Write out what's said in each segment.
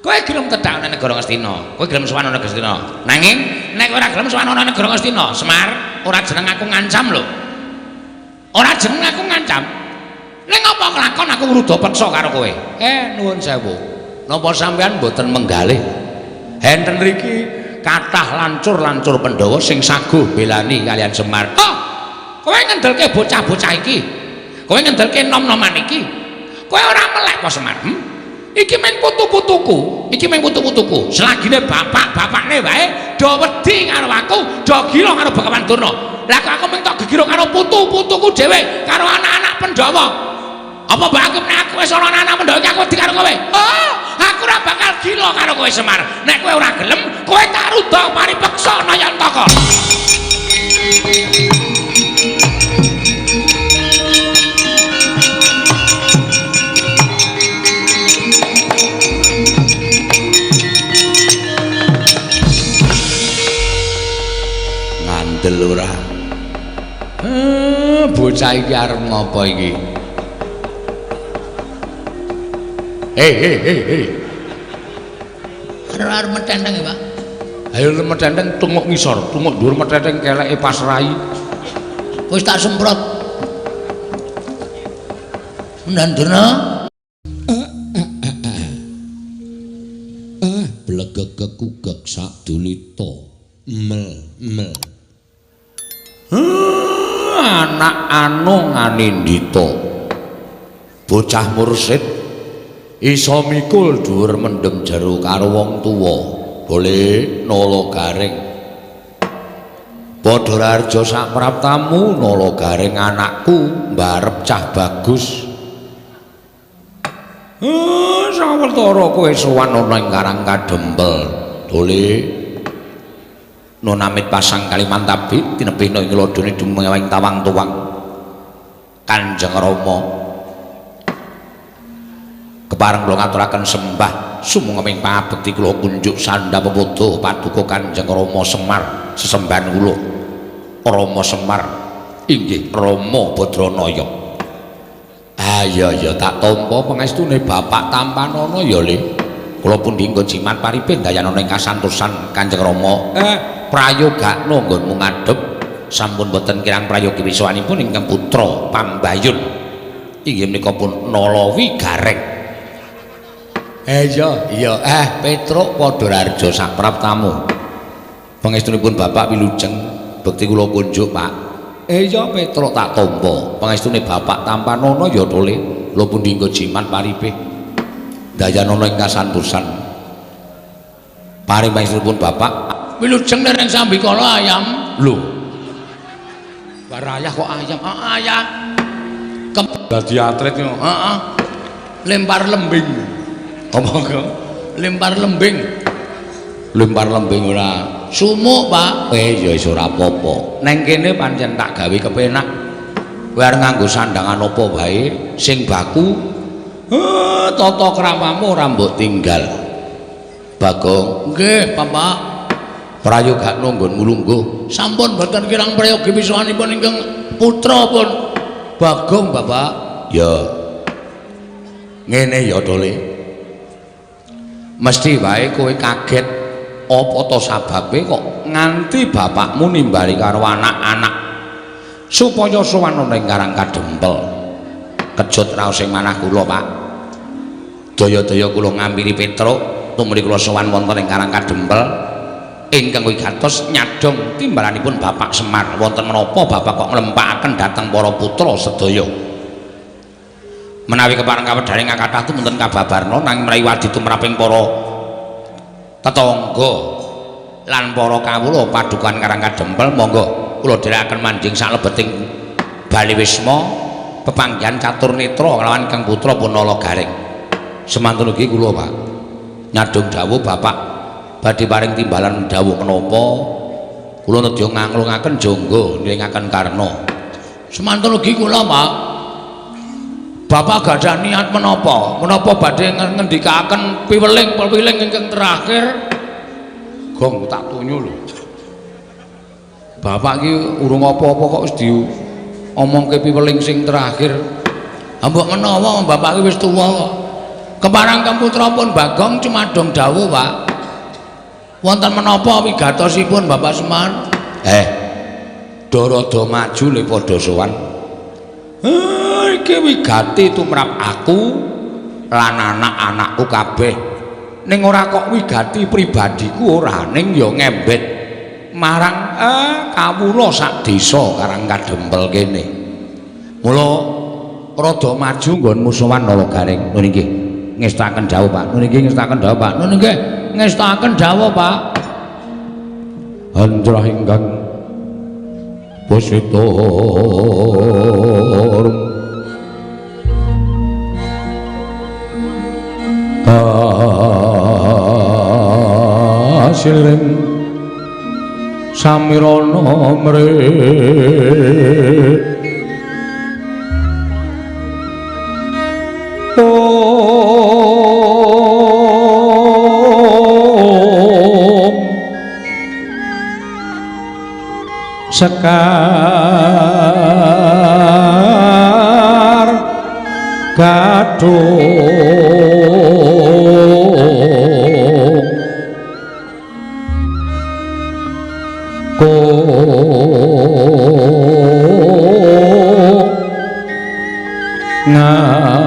Kowe gelem tedhak nang negara Ngastina, kowe gelem sowan nang Ngastina. Nanging nek ora gelem sowan nang negara Ngastina, Semar, ora jeneng aku ngancam lho. Ora jeneng aku ngancam. Ning apa kelakon aku ngruda peksa karo kowe? Nuwun sewu. Napa sampean mboten menggalih? Enten riki kathah lancur-lancur Pandhawa sing saguh belani kalian Semar. Oh, kowe ngendelke bocah-bocah iki. Kowe ngendelke nom-noman iki. Kowe ora melek kok Semar. Iki mung putu-putuku, iki mung putu-putuku. Selagine bapak-bapakne wae do wedi karo aku, do gila karo Begawan Durna. Lah kok aku mung tok gegiro karo putu-putuku dhewe, karo anak-anak Pandhawa. Apa mbok anggap nek aku wis ana anak-anak Pandhawa iki aku wedi karo kowe? Oh, aku ora bakal gila karo kowe Semar. Nek kowe ora gelem, kowe tak ruda paripeksa Nayantaka. Ngandel ora? Bocah iki arep ngopo iki? Hei hei hei hei. Arep metenteng ya, Pak. Ayo metenteng tunguk ngisor, tunguk dhuwur metenteng keleke pas rai. Wis tak semprot. Ndan Durna. Blegegeg kugeg sak dulita. Mel mel. Anak anu nganindita. Bocah mursid iso mikul dhuwur mendem jero karo wong tuwa. Boleh nala garing. Padha raharja sak praptamu nala garing anakku mbarep cah bagus. Sawetara kowe sowan ana ing Karang Kadempel. Dole nunamit pasang Kalimantabi tinebihna ing lodone dumewing tawang tuwang. Kanjeng Rama kepareng kula ngaturaken sembah sumangga pangabekti kula kunjuk sandha pepodo paduka Kanjeng Rama Semar sesembahan kula. Rama Semar inggih Rama Badranaya. Ah iya iya tak tampa pangestune Bapak tampanana ya Le. Kula pundi nggon jimat paripin dayanana ing kasantosan Kanjeng Rama. Prayogakno nggonmu ngadhep sampun boten kirang prayogi wiswanipun ingkang putra Pambayun. Inggih menika pun Nalawi Gareng. Iya iya Petruk padha raharja sak praptamu. Pangestunipun Bapak wilujeng bekti kula kunjuk Pak. Iya Petruk tak tampa. Pangestune Bapak tampanana ya Tole. Lho pundi nggo jimat paripih. Dayanana ing kasantosan. Paring pangestunipun Bapak wilujeng lereng sambikala ayam. Lho. Barayah kok ayam? Ah, ayah. Dadi atlet yo. Heeh. Lempar lembing. Apa kok? Lempar lembing. Lempar lembing ora. Sumuk, Pak. Ya wis ora apa-apa. Neng kene pancen tak gawe kepenak. Kowe arep nganggo sandangan apa wae sing baku. Tata kramamu ora mbok tinggal. Bagong. Nggih, Bapak. Prayogakno nggonmu lungguh. Sampun boten kirang prayogi wiswanipun ingkang putra pun Bagong, Bapak. Ya. Ngene ya, Dole. Mesti wae kowe kaget apa to sababe kok nganti bapakmu nimbali karo anak-anak supaya sowan ana ing Karang Kadempel. Kejut raos ing manah kula, Pak. Daya-daya kula ngampiri Petruk tumrih kula sowan wonten ing Karang Kadempel ingkang wigatos nyadhong timbalanipun Bapak Semar. Wonten menapa bapak kok nglempakaken dhateng para putra sedaya? Menawi kepareng kawedharing kathah tumunten kababarna nanging menawi wadi tumraping para tetangga lan para kawula padukan Karang Kadempel monggo kula dherekaken manjing salebeting Bali Wisma pepanggihan catur netra kelawan Kang Putra Punala Garing. Semantun ugi kula, Pak, nyadhong dawuh bapak badhe paring timbalan dawuh menapa kula nedya nganglungaken jangga nilingaken karna. Semantun ugi kula, Pak. Bapak gadah niat menapa? Menapa badhe ngendikaken piweling-piweling ingkang terakhir? Gong tak tunyu lho. Bapak iki urung apa-apa kok wis diomongke piweling sing terakhir. Ha mbok menawa bapak iki wis tuwa kok. Keparang kemputra pun Bagong cumadong dawuh, Pak. Wonten menapa wigatosipun Bapak Semar? Dara maju le padha sowan. Iki wigati tumrap aku lan anak-anakku kabeh. Ning ora kok wigati pribadiku ora, ning ya ngembet marang kawula sak desa Karang Kadempel kene. Mula rada maju nggonmu sowan Nala Gareng. Nun inggih ngestaken dawuh, Pak. Nun inggih ngestaken dawuh, Pak. Nun inggih ngestaken dawuh, Pak. Anjrah ingkang positor kasiring samirana mrih om sekar gadung ngas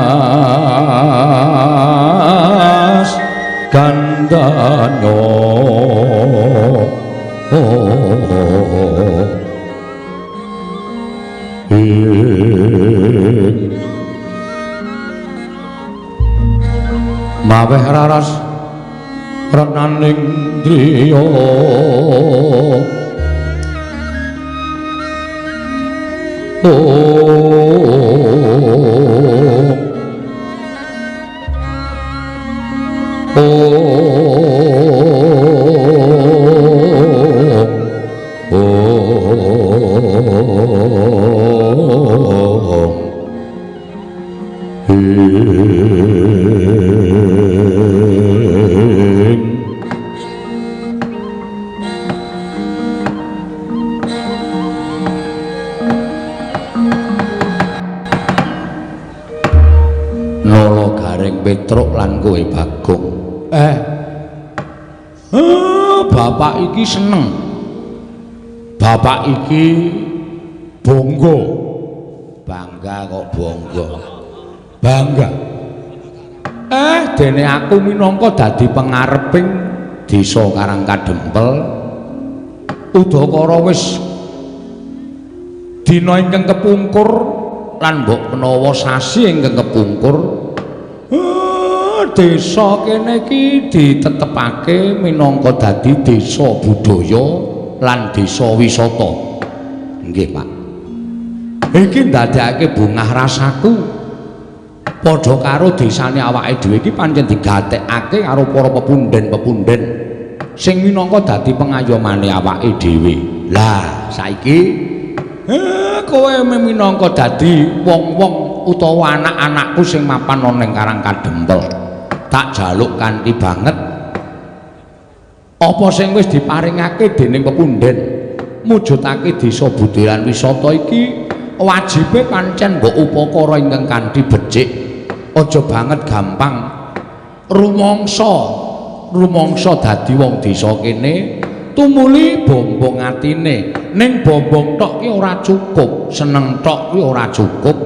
gandano maweh raras renaning driya Nala Gareng Petruk lan kowe Bagong. Bapak iki seneng. Bapak iki bangga. Bangga kok bangga. Bangga. Dene aku minangka dadi pengareping desa Karang Kadempel. Udakara wis dina ingkang kepungkur lan mbok menawa sasi ingkang kepungkur, desa kene iki ditetepake minangka dadi desa budaya lan desa wisata. Nggih, Pak. Iki ndadekake bungah rasaku. Padha karo desane awake dhewe iki pancen digatekake karo para pepunden-pepunden sing minangka dadi pengayomane awake dhewe. Lah, saiki kowe minangka dadi wong-wong utawa anak-anakku sing mapan ana ning Karang Kadempel. Tak jaluk kanthi banget apa sing wis diparingake dening pepunden mujudake desa budaya lan wisata iki wajibe pancen mbok upakara ingkang kanthi becik. Aja banget gampang rumangsa dadi wong desa kene tumuli bombong atine. Ning bombong tok ki ora cukup, seneng tok ki ora cukup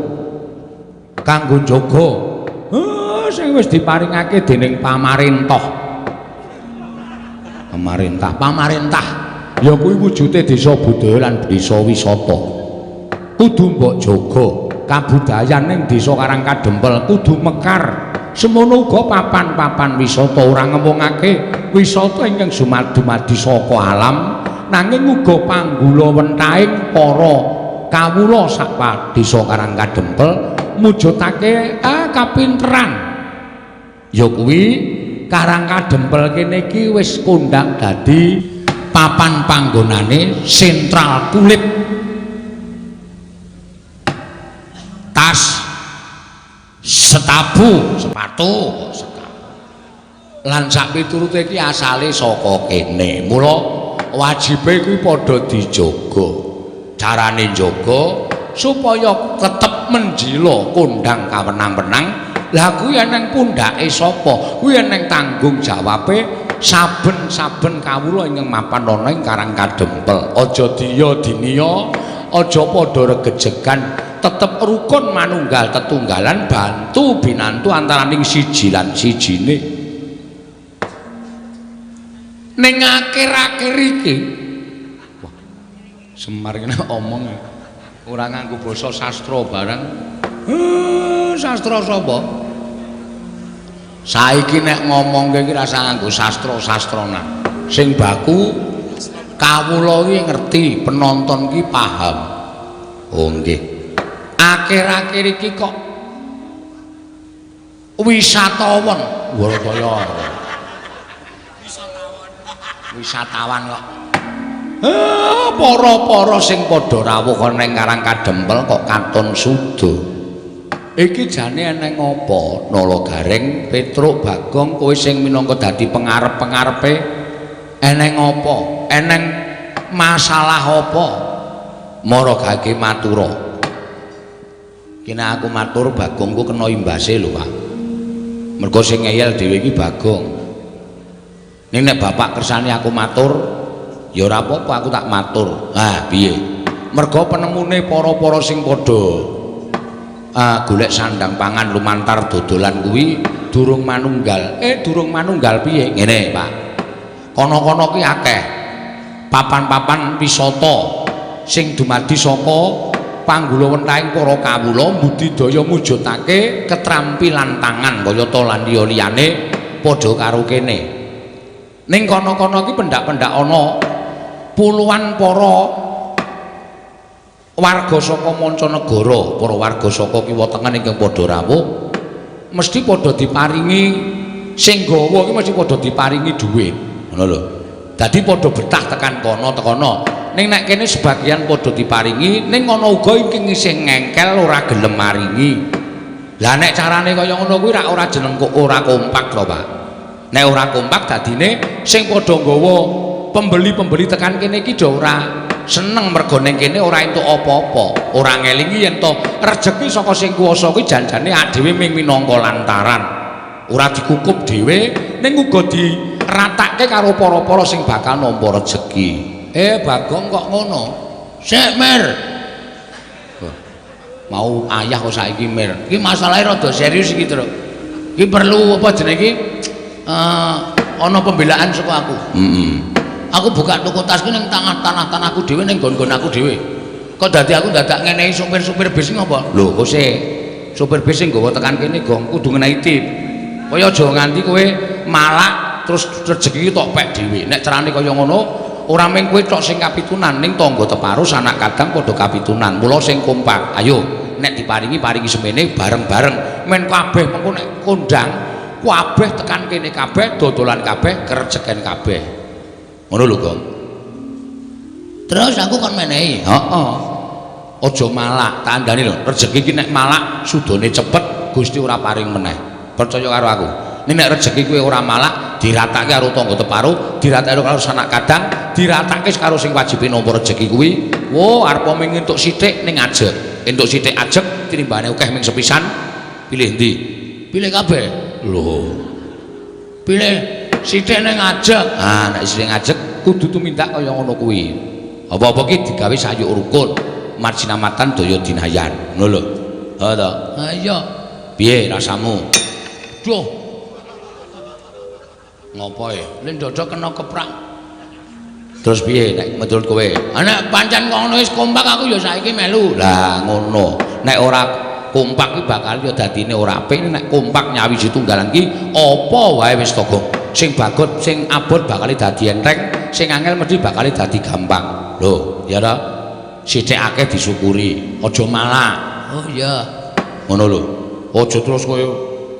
kanggo njaga sing wis diparingake dening pamarentah. Pamarentah ya kuwi wujude desa budaya lan desa wisata. Kudu mbok jaga kabudayan ning desa Karang Kadempel kudu mekar. Semono uga papan-papan wisata ora ngemungake wisata ingkang dumadi saka alam, nanging uga panggula wentahing para kawula sak desa Karang Kadempel mujudake kapinteran. Ya kuwi Karang Kadempel kene iki wis kondhang dadi papan panggonane sentral kulit, tas, setabu, sepatu, lan sak piturute iki asale saka kene. Mula wajibe kuwi padha dijaga. Carane njaga supaya tetep menjila kondhang kawenang-wenang Lah kuwi eneng pundhake sapa? Kuwi eneng tanggung jawabe saben-saben kawula ingkang mapan ana ing Karang Kadempel. Aja diya diniya, aja padha regejegan, tetep rukun manunggal tetunggalan bantu binantu antaraning siji lan sijine. Ning akhir-akhir iki wah, Semar iki omong ora nganggo basa sastra barang. Sastra sapa? Saiki nek ngomongke iki rasa nganggo sastra-sastranan. Sing baku kawula iki ngerti, penonton iki paham. Oh nggih. Akhir-akhir iki kok wisatawan, Warataya. Wisatawan kok. Para-para sing padha rawuh ana ing Karang Kadempel kok katon suda. Iki jane eneng apa? Nala Gareng, Petruk, Bagong, kowe sing minangka dadi pengarep-pengarepe eneng apa? Eneng masalah apa? Mara gage matura. Kene aku matur Bagongku kena imbase lho, Pak. Mergo sing ngeyel dhewe iki Bagong. Ning nek bapak kersane aku matur, ya ora apa-apa aku tak matur. Ah, piye? Mergo penemune para-para sing padha golek sandang pangan lumantar dodolan kuwi durung manunggal. Durung manunggal piye? Ngene, Pak. Kono-kono ki akeh papan-papan wisata sing dumadi saka panggulawentahing para kawula mbudidaya mujudake ketrampilan tangan kayata lan liya-liyane padha karo kene. Ning kono-kono ki pendak-pendak ana puluhan para warga saka mancanegara, para warga saka kiwa tengen ingkang padha rawuh mesti padha diparingi sing gawa ki mesti padha diparingi dhuwit. Ngono lho. Dadi padha betah tekan kono tekono. Ning nek kene sebagian padha diparingi, ning ana uga ingkang isih ngengkel ora gelem maringi. Lah nek carane kaya ngono kuwi rak ora jeneng kok ora kompak to, Pak. Nek ora kompak dadine sing padha nggawa pembeli-pembeli tekan kene iki do ora seneng mergo ning kene ora entuk apa-apa, ora ngelingi yen to rejeki saka sing kuwasa kuwi janjane awake dhewe ming minangka lantaran. Ora dikukup dhewe ning uga diratake karo para-para sing bakal nampa rejeki. Bagong kok ngono? Sik, Mir. Mau ayah kok saiki, Mir. Iki masalahe rada serius iki, Truk. Iki perlu apa jenenge iki? Ana pembelaan saka aku. Heeh. Aku buka toko tas ki ning tanah-tanah tanahku dhewe ning nggon-nggon aku dhewe. Kok dadi aku dadak ngenehi sopir-sopir bis ngopo? Lho, kok sik sopir bis sing nggawa tekan kene gong kudu ngenehi tip. Kaya aja nganti kowe malak terus rejeki tok pek dhewe. Nek carane kaya ngono, ora mung kowe tok sing kapitunan, ning tangga teparo sanak kadang padha kapitunan. Mula sing kompak. Ayo, nek diparingi paringi semene bareng-bareng. Men kabeh mengko nek kondang kabeh tekan kene kabeh dodolan kabeh kerejeken kabeh. Ngono lho, Gong. Terus aku kon menehi. Heeh. Aja malak, tak kandhani lho. Rejeki iki nek malak sudane cepet, Gusti ora paring meneh. Percaya karo aku. Ning nek rejeki kuwi ora malak, diratake karo tangga teparo, diratake karo sanak kadang, diratake karo sing wajibe nampa rejeki kuwi. Wo, arep mung entuk sithik ning ajeg. Entuk sithik ajeg tinimbane akeh ming sepisan. Pilih ndi? Pilih kabeh. Lho. Pilih sithik ning ajeg. Ah, nek sithik ajeg kudu tumindak kaya ngono kuwi. Apa-apa ki digawe sayuk rukun, marjinamatan daya dinayan. Ngono lho. Ha to. Ha iya. Piye rasamu? Duh. Ngopo e? Lha ndodok kena keprak. Terus piye nek menurut kowe? Ah nek pancen ngono wis kompak aku ya saiki melu. Lah ngono. Nek ora kompak ki bakal ya dadine ora apik. Nek kompak nyawiji tunggalan ki apa wae wis to, Gong. Sing bagot, sing abot bakal dadi enteng, sing angel mesti bakal dadi gampang. Lho, ya ta? Sithik akeh disyukuri, aja malak. Oh iya. Ngono lho. Aja terus kowe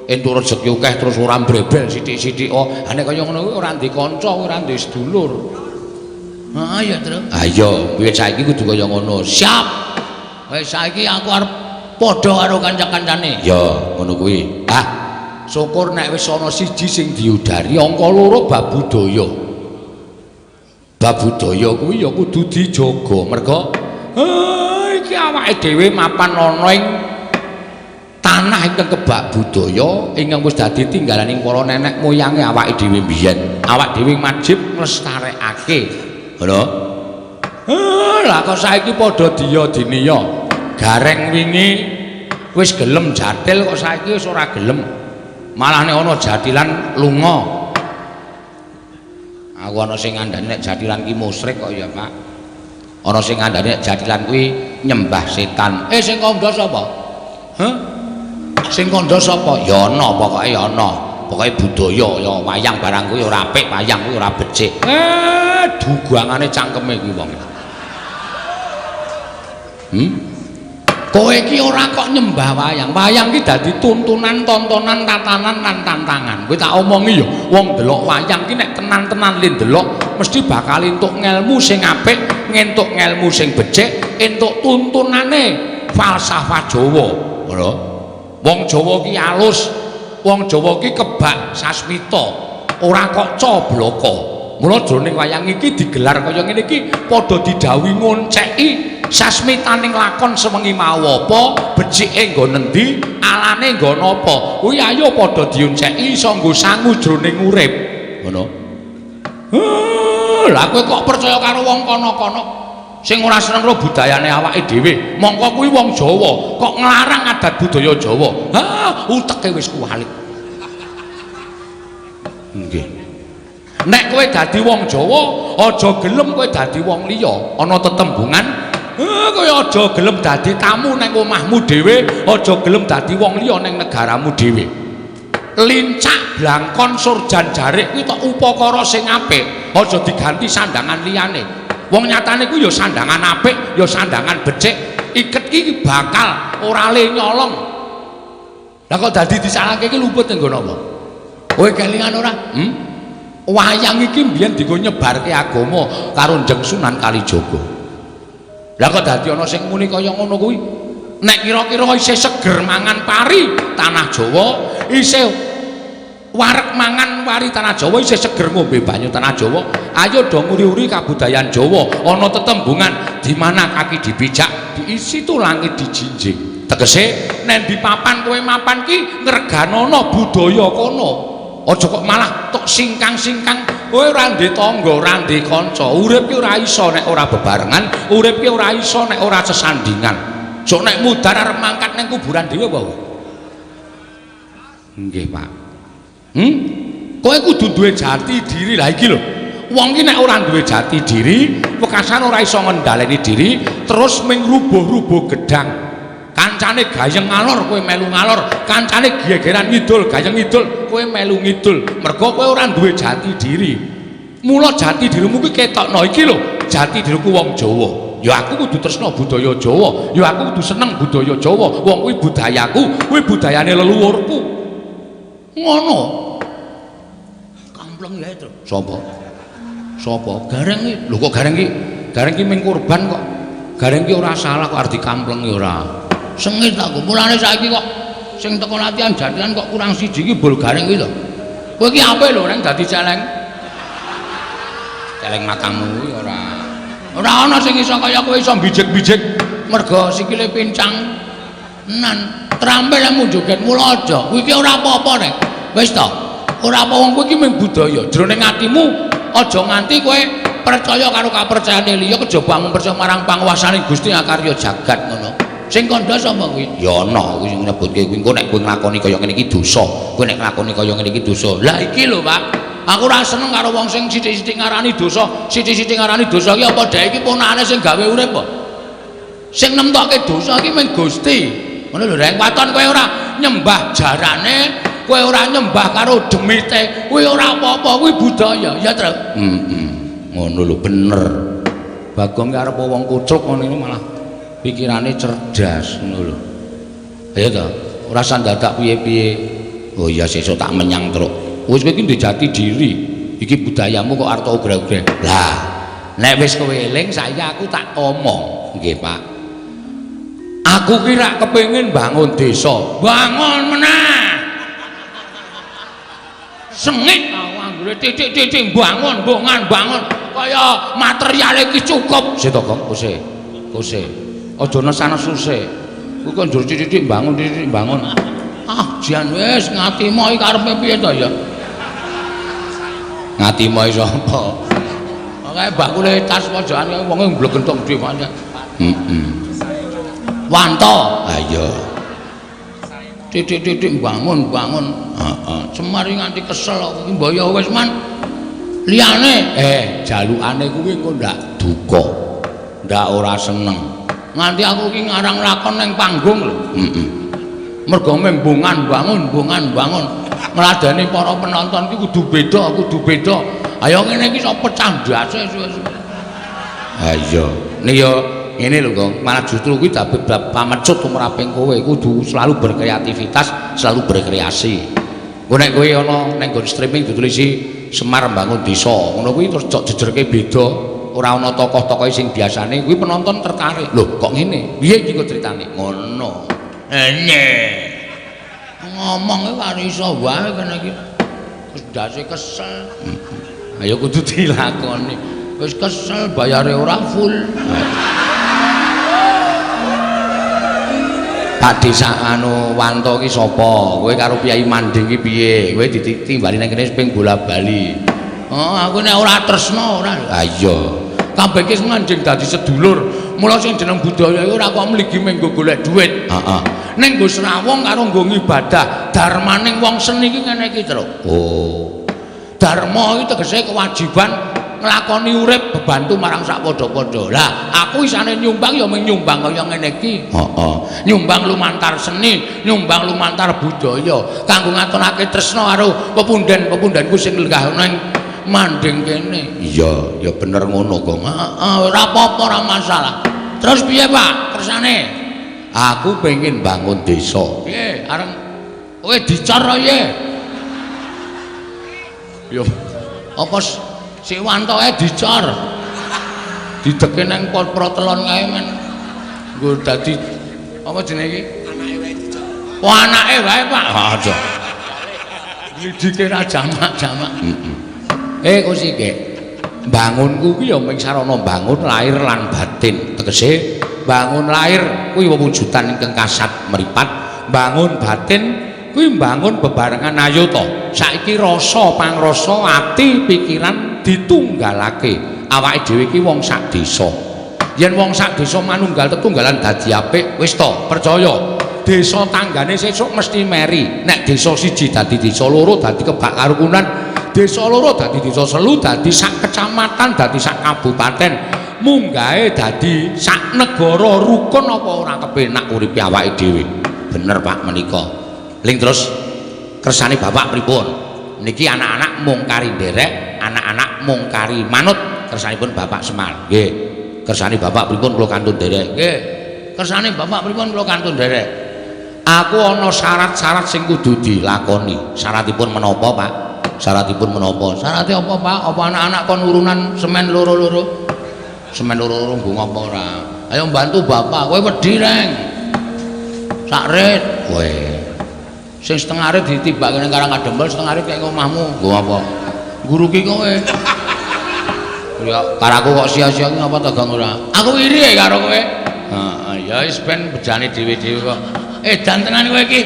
entuk rejeki akeh terus ora mbrebel sithik-sithik. Oh, ha nek kaya ngono kuwi ora ndek kanca, ora ndek sedulur. Heeh ya, Truk. Ha iya, piye saiki kudu kaya ngono. Siap. Wis saiki aku arep padha karo kanca-kancane. Ya, ngono kuwi. Ah, syukur nek wis ana siji sing diudari, angka loro bab budaya. Bab budaya kuwi ya kudu dijaga. Merga iki awake dhewe mapan ana ing Tanah ingkang kebak budaya ingkang wis dadi tinggalaning para nenek moyange awake dhewe mbiyen. Awak dhewe wajib nglestarekake. Ngono. Lah kok saiki padha diya diniya. Gareng wingi wis gelem jatil kok saiki wis ora gelem. Malah nek ana jatilan lunga. Aku ana sing ngandani nek jatilan ki musyrik kok ya, Pak. Ana sing ngandani nek jatilan kuwi nyembah setan. Sing kandha sapa? Hah? Sing kandha sapa? Ya ana, pokoke ya ana. Pokoke budaya ya wayang barang kuwi ora apik, wayang kuwi ora becik. Dugangane cangkeme kuwi wong. Kowe iki ora kok nyembah wayang. Wayang ki dadi tuntunan, tontonan, tatanan lan tantangan. Kowe tak omongi ya, wong ndelok wayang ki nek tenan-tenan le ndelok mesti bakal entuk ngelmu sing apik, ngentuk ngelmu sing becik, entuk tuntunane falsafah Jawa. Ngono. Wong Jawa ki alus, wong Jawa ki kebak sasmita, ora kok cobloko. Mula jroning wayang iki digelar kaya ngene iki padha didhawuhi ngonceki sasmitaning lakon sewengi mau apa, becike nggon endi, alane nggon apa. Kuwi ayo padha dionceki iso nggo sangu jroning urip. Ngono. Lah kowe kok percaya karo wong kono-kono sing ora seneng karo budayane awake dhewe. Mongko kuwi wong Jawa kok nglarang adat budaya Jawa. Ha, uteke wis kuwalik. Nggih. Nek kowe dadi wong Jawa, aja gelem kowe dadi wong liya. Ana tetembungan, kowe aja gelem dadi tamu nang omahmu dhewe, aja gelem dadi wong liya nang negaramu dhewe. Lincak blangkon surjan jarik kuwi tok upakara sing apik, aja diganti sandangan liyane. Wong nyatane kuwi ya sandangan apik, ya sandangan becik. Iket iki bakal ora le nyolong. Lah kok dadi disalahke iki luput nggo napa? Kowe kelingan ora? Wayang iki mbiyen dienggo nyebarke agama karo Njeng Sunan Kalijaga. Lah kok dadi ana sing muni kaya ngono kuwi? Nek kira-kira isih seger mangan pari tanah Jawa, isih wareg mangan pari tanah Jawa, isih seger ngombe banyu tanah Jawa, ayo do nguri-uri kabudayan Jawa. Ana tetembungan di mana kaki dipijak, di situ langit dijinjing. Tegese nek di papan kowe mapan ki ngreganono budaya kono. Aja kok malah tok singkang-singkang, kowe ora ndek tangga, ora ndek kanca. Urip ki ora iso nek ora bebarengan, urip ki ora iso nek ora sesandingan. Sok nek mudhar arep mangkat ning kuburan dhewe apa kowe? Nggih, Pak. Kowe kudu duwe jati diri. Lah iki lho. Wong ki nek ora duwe jati diri, wekasan ora iso ngendhaleni diri, terus ming rubuh-rubuh gedang. Kancane gayeng ngalor kowe melu ngalor, kancane gegeran ngidul, gayeng ngidul, kowe melu ngidul. Mergo kowe ora duwe jati diri. Mula jati dirimu kuwi ketokno iki lho, jati diriku wong Jawa. Ya aku kudu tresna budaya Jawa, ya aku kudu seneng budaya Jawa. Wong kuwi budayaku, kuwi budayane leluhurku. Ngono. Kampleng ya itu. Sapa? Sapa? Gareng iki. Lho kok gareng iki? Gareng iki ming korban kok. Gareng iki ora salah kok arep dikamplengi ora. Sengit aku. Mulane saiki kok sing teko latihan jatilan kok kurang siji iki bol gareng kuwi lho. Kowe iki apik lho reng dadi celeng. Celeng matamu kuwi ora. Ora ana sing iso kaya kowe iso bijik-bijik mergo sikile pincang. Nan trampil lemu joget mula aja. Kuwi iki ora apa-apa reng. Wis to. Ora apa wong kowe iki mung budaya. Jroning atimu aja nganti kowe percaya karo kapercayane liya kejaba mung percaya marang panguwasane Gusti akarya jagat ngono. Sing kandha sapa kuwi? Ya ana kuwi sing nyebutke kuwi engko nek kowe nglakoni kaya ngene iki dosa. Kowe nek nglakoni kaya ngene iki dosa. Lah iki lho, Pak. Aku ora seneng karo wong sing sithik-sithik ngarani dosa, sithik-sithik ngarani dosa iki apa dhek iki ponakane sing gawe urip apa? Sing nemtokke dosa iki mung Gusti. Ngono lho, Reng. Waton kowe ora nyembah jarane, kowe ora nyembah karo demite, kuwi ora apa-apa, kuwi budaya, ya, Tru? Heeh. Ngono lho, bener. Bagong ki arep wong kucluk ngono iki malah pikirane cerdas ngono lho. Ayo to, ora usah dadak piye-piye. Oh iya sesuk tak menyang truk. Wis kowe iki ndek jati diri. Iki budayamu kok arep ogre-ogre. Lah, nek wis kowe eling saiki aku tak omong. Nggih, Pak. Aku ki rak kepengin bangun desa. Bangun meneh. Sengit aku anggere titik-titik bangun, bongan, bangun kaya material iki cukup. Sik to, Kong, kose. Kose. Aja nesan-nesu sik. Kuwi kok njur titik-titik bangun, titik bangun. Ah, jan wis Ngatimo iki karepe piye to ya? Ngatimo iki sapa? Kae bakule tas pojokan kae wonge mblegentok gedhe pancen. Heeh. Wanto. Ha iya. Titik-titik bangun-bangun. Heeh. Semar iki nganti kesel kok iki mbok ya wis man. Liyane jalukane kuwi engko ndak duka. Ndak ora seneng. Nganti aku iki ngarang lakon ning panggung lho. Heeh. Mergo membungan bangun, bungan bangun. Ngladeni para penonton iki kudu beda, kudu beda. Ayo ngene iki iso pecah ndase suwe-suwe. Ha iya. Nek ya ngene lho, Gong. Malah justru kuwi dadi pamecut tumraping kowe kudu selalu berkreativitas, selalu berkreasi. Engko nek kowe ana ning nggon streaming ditulisi Semar Mbangun Desa, ngono kuwi terus cok jejerke beda, ora ana tokoh-tokohe sing biasane, kuwi penonton tertarik. Lho, kok ngene? Piye iki kok critane? Ngono. Ene. Ngomong iki iso wae kene iki. Wis ndase kesel. Ayo kudu dilakoni. Wis kesel bayare ora full. Pak Desa anu Wanto ki sapa? Kowe karo Kyai Manding ki piye? Kowe ditimbali nang kene ping bola-bali. Oh, aku nek ora tresna ora. Ha iya. Kabeh ki manjing dadi sedulur. Mula sing jeneng budaya iku ora kok mligi mung nggo golek dhuwit. Heeh. Ning nggo srawung karo nggo ngibadah. Darmaning wong seni ki ngene iki, Truk. Oh. Dharma iki tegese kewajiban nglakoni urip bebantu marang sak padha-padha. Lah, aku isane nyumbang ya mung nyumbang kaya ngene iki. Heeh. Nyumbang lumantar seni, nyumbang lumantar budaya kanggo ngatonake tresna karo pepunden-pepundenku sing lenggah ning manding kene. Iya, ya bener ngono, Gong. Heeh, ora apa-apa, ora masalah. Terus piye, Pak? Kersane? Aku pengen bangun desa. Piye? Areng kowe dicor piye? Yo, apa si wantoke dicor? Dideke nang protelon kae men. Nggo dadi apa jenenge iki? Anake wae dicor. Oh, anake wae, Pak. Ha, aja. Lidike ra jamak-jamak. Heeh. Kok sik bangunku kuwi ya mung sarana bangun lahir lan batin. Tegese bangun lahir kuwi wewujudan ingkang kasat mripat, bangun batin kuwi mbangun bebarengan ayo to. Saiki rasa pangrasa ati pikiran ditunggalake. Awake dhewe iki wong sak desa. Yen wong sak desa manunggal tetunggalan dadi apik, wis to, percaya. Desa tanggane sesuk mesti meri. Nek desa siji dadi desa loro dadi kebak karukunan, desa loro dadi desa selu dadi sak kecamatan dadi sak kabupaten, munggahe dadi sak negara rukun apa ora kepenak uripe awake dhewe. Bener Pak menika. Ling terus kersane bapak pripun? Niki anak-anak mung kari nderek, anak-anak mung kari manut kersanipun Bapak Semar. Nggih. Kersane bapak pripun kula kantun nderek? Nggih. Kersane bapak pripun kula kantun nderek? Aku ana syarat-syarat sing kudu dilakoni. Syaratipun menapa, Pak? Syaratipun menapa? Syarate apa, Pak? Apa anak-anak kon urunan semen loro-loro? Semen loro-loro nggo ngapa ora? Ayo bantu bapak, kowe wedi reng. Sak rit. Kowe. Sing setengah rit ditibake ning Karang Kadempel, setengah rit kaya omahmu. Nggo apa? Nguruki kowe. Ya karaku kok sia-sia ki ngapa to, Gong ora? Aku iri karo kowe. Heeh, ya wis ben bejane dhewe-dhewe kok. Edan tenan kowe iki.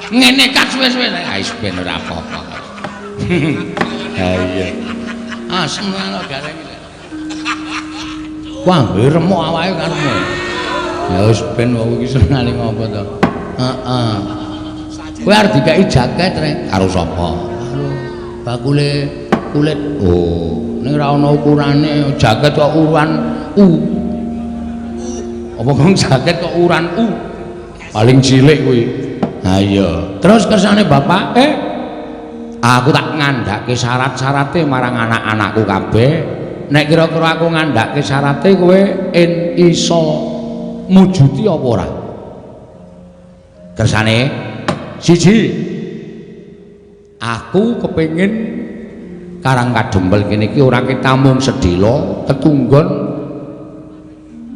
Ngene kat suwe-suwe. Ah wis ben ora apa-apa. Ha iya. Asem karo gareng iki. Wah, remuk awake karepmu. Ya wis ben wong iki senengane ngopo to. Heeh. Kowe arep dikeki jaket rek karo sapa? Karo bakule kulit. Oh, ning ora ana ukurane, jaket kok ukuran U. Apa kok jaket kok ukuran U? Paling cilik kuwi. Ha iya. Terus kersane bapak, aku tak ngandhake syarat-syarate marang anak-anakku kabeh. Nek kira-kira aku ngandhake syarate kowe en iso mujudi apa ora? Kersane siji, aku kepengin Karang Kadempel kene iki ora ketamung sedhela ketunggon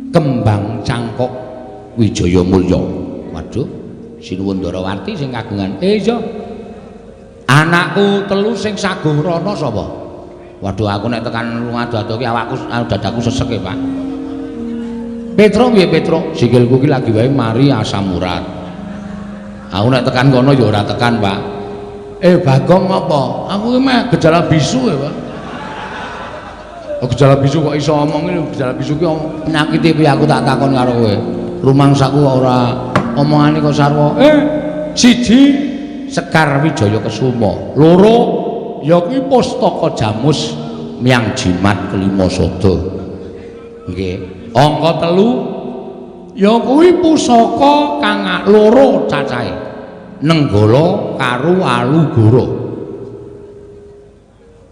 kembang cangkok Wijaya Mulya. Waduh, Sinuwun Ndarawati sing kagungan. Iya. Anakku telu sing saguh rono sapa? Waduh, aku nek tekan lunga ado-ado ki awakku dadaku sesek e, Pak. Petro piye Petro? Sikilku ki lagi wae mari asam urat. Aku nek tekan kono ya ora tekan, Pak. Bagong apa? Aku ki meh gejala bisu ya, Pak. Oh, gejala bisu kok iso omong iki, gejala bisu ki penyakite piye aku tak takon karo kowe. Rumangsaku kok ora omongane kok sarwa. Siji Sekar Wijaya Kesuma, loro ya kuwi Pustaka Jamus Miang Jimat Kelima Sada. Nggih. Angka 3 ya kuwi pusaka kang loro cacahe. Nenggala karo Alugoro.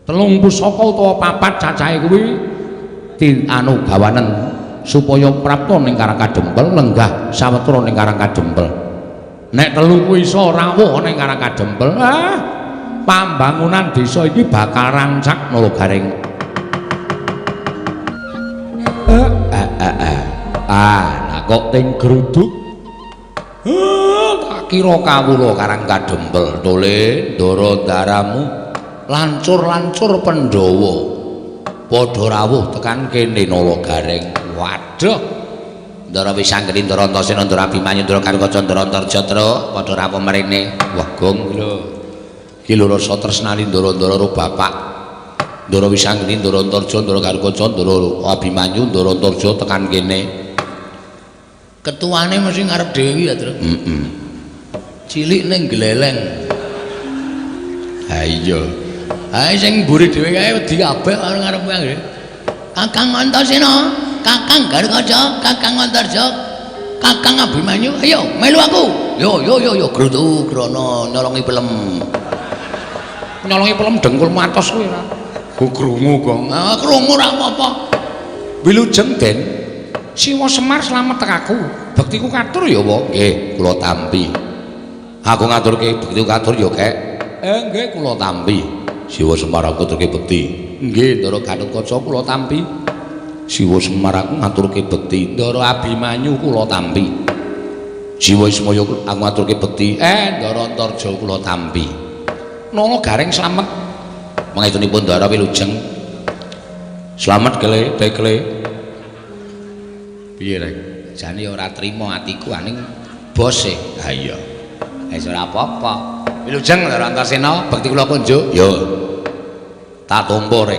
3 pusaka utawa 4 cacahe kuwi anu gawanen supaya prapta ning Karang Kadempel lenggah sawetara ning Karang Kadempel. Nek 3 kuwi iso rawuh ning Karang Kadempel, pambangunan desa iki bakal rancak Nala Gareng. Lah kok ting gruduk. Tak kira kawula Karang Kadempel tole ndara daramu lancur-lancur Pandhawa padha rawuh tekan kene Nala Gareng. Waduh. Ndara Wisanggeni, Ndara Antasena, Ndara Abimanyu, Ndara Garukaca, Ndara Antarja padha rawuh mrene. Wah, gong lho. Iki lho rasa tresnani ndara-ndara karo bapak. Ndara Wisanggeni, Ndara Antarja, Ndara Garukaca, Ndara Abimanyu, Ndara Antarja tekan kene. Ketuane mesti ngarep dhewe ya, Tru. Heeh. Cilik ning gleleng. Ha iya. Ha sing mburi dhewe kae wedi kabeh karo ngarep kuwi. Kakang Antasena, Kakang Garukaca, Kakang Antarja, Kakang Abimanyu, ayo melu aku. Yo yo yo yo grutu grono nyolongi pelem. Nyolongi pelem dengkul matos kuwi ora. Ku krungu kok. Ah krungu ora apa-apa. Wilujeng Den. Siwa Semar slamet tekaku. Bektiku katur ya, Wak. Nggih, kula tampi. Aku ngaturke bektiku katur ya, Kek. Nggih, kula tampi. Siwa Semar aku ngaturke bekti. Nggih, Ndara Gatotkaca kula tampi. Siwa Semar aku ngaturke bekti. Ndara Abimanyu kula tampi. Siwa Ismaya aku ngaturke bekti. Ndara Antarja kula tampi. Nala Gareng slamet. Pangestunipun Ndara wilujeng. Slamet kele, tekle. Piye rek? Jane ora trima atiku aning bose. Ha iya. Wis ora apa-apa. Wilujeng Ndara Antasena, bekti kula kunjuk. Yo. Tak tampa rek.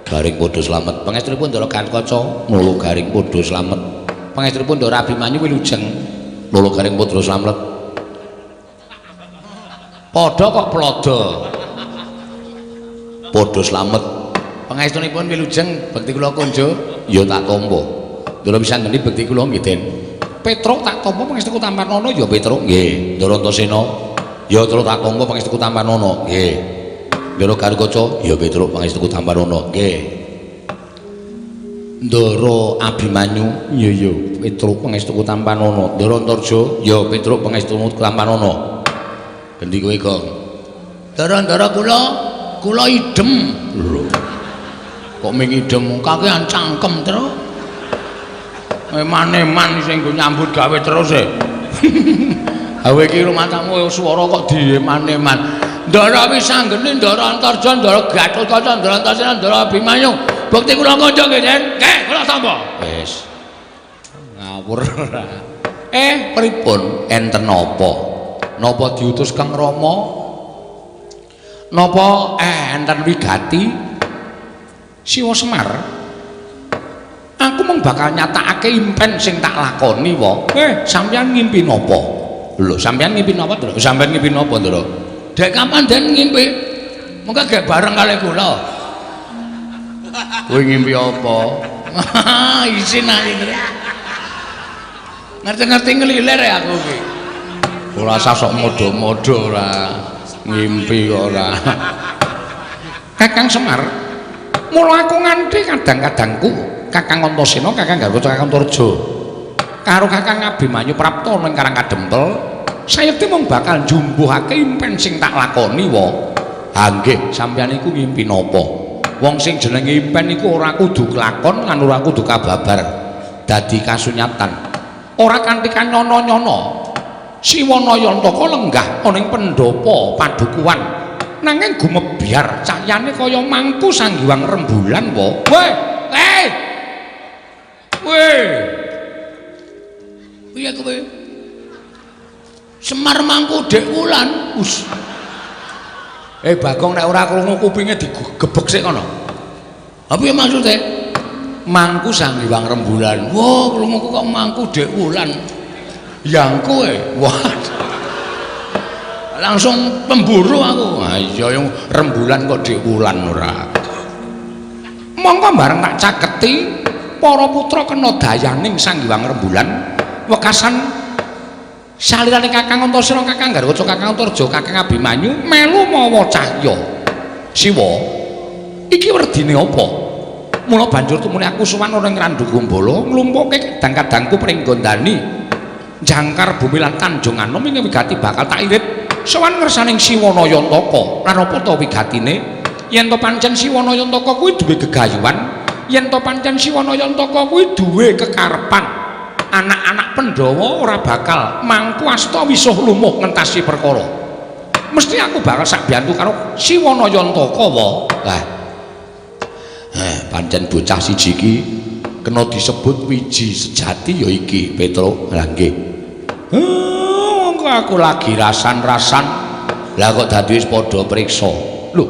Garing padha slamet. Pangestunipun Ndara Gatotkaca, Nala Garing padha slamet. Pangestunipun Ndara Abimanyu wilujeng. Nala Garing padha slamet. Padha kok plodo. Padha slamet. Pangestunipun wilujeng, bekti kula kunjuk. Ya tak tampa. Ndara Wisanggeni bekti kula nggih, Den. Petruk tak tampa pangestuku tampanana ya Petruk nggih. Ndara Antasena ya Truk tak tampa pangestuku tampanana nggih. Ndara Garukaca ya Petruk pangestuku tampanana nggih. Ndara Abimanyu ya ya Petruk pangestuku tampanana. Ndara Antarja ya Petruk pangestuku tampanana. Gendi kowe, Gong? Ndara-ndara kula kula idem. Lho. Kok ming idem kakean cangkem, Truk. Eman-eman sing nggo nyambut gawe terus e. Hawe iki rumatamu swara kok dieman-eman. Ndara Wisanggeni, Ndara Antarja, Ndara Gatotkaca, Ndara Antasena, Ndara Abimanyu. Bekti kula kanca nggih, Den. Nggih, kula tampa. Wis. Ngawur ora. Pripun? Enten napa? Napa diutus Kang Rama? Napa enten wigati? Siwa Semar. Aku mung bakal nyatakake impen sing tak lakoni wae. Sampeyan ngimpi napa? Lho, sampeyan ngimpi napa, Ndra? Sampeyan ngimpi napa, Ndra? Dek kapan Den ngimpi? Mengko gek bareng kali kula. Kowe ngimpi apa? Isin aku, Ndra. Ngerti-ngerti ngelilir ya aku iki. Ora usah sok modho-modho ora. Ngimpi kok ora. Kakang Semar, mula aku nganti kadang-kadangku Kakang Antasena, Kakang Garukaca, Kakang Antarja karo Kakang Abimanyu prapta ning Karang Kadempel, sayekti mung bakal njumbuhake impen sing tak lakoni wae. Ha nggih, sampeyan iku ngimpi napa? Wong sing jenenge impen iku ora kudu kelakon lan ora kudu kababar dadi kasunyatan. Ora kanthi kanyono-nyono. Siwa Nayantaka lenggah ana ing pendhapa padukuhan. Nanging gumebyar cahyane kaya mangku sanggiwang rembulan wae. Weh, eh. Weh. Piye kowe? Semar mangku Dek Wulan. Us. Bagong nek ora krungu kupinge digebek sik kono. Ha piye maksude? Mangku Sang Hyang Rembulan. Wah, krunguku kok mangku Dek Wulan. Yangku e. Wah. Langsung pemburu aku. Ha iya yang rembulan kok Dek Wulan ora. Mongko bareng tak caketi para putra kena dayaning Sang Hyang Rembulan wekasan salirane Kakang Antasena, Kakang Garwaca, Kakang Antarja, Kakang Abimanyu melu mawa cahya. Siwa, iki werdine apa? Mula banjur tumune aku sowan ana ing Randu Gombala nglumpukke kadang-kadangku pringgondani jangkar bumi lan Tanjung Anom ing wigati bakal tak irit sowan ngersaning Siwana Yantaka. Lan apa ta wigatine? Yen to pancen Siwana Yantaka kuwi duwe gegayuhan, yen to pancen Siwana Yantaka kuwi duwe kekarepan, anak-anak Pandhawa ora bakal mangku asta wisuh lumuh ngentasi perkara. Mesti aku bakal sak biyantu karo Siwana Yantaka wa. Lah, pancen bocah siji iki kena disebut wiji sejati ya iki, Petruk. Lah nggih. Mongko aku lagi rasan-rasan. Lah kok dadi wis padha priksa. Lho,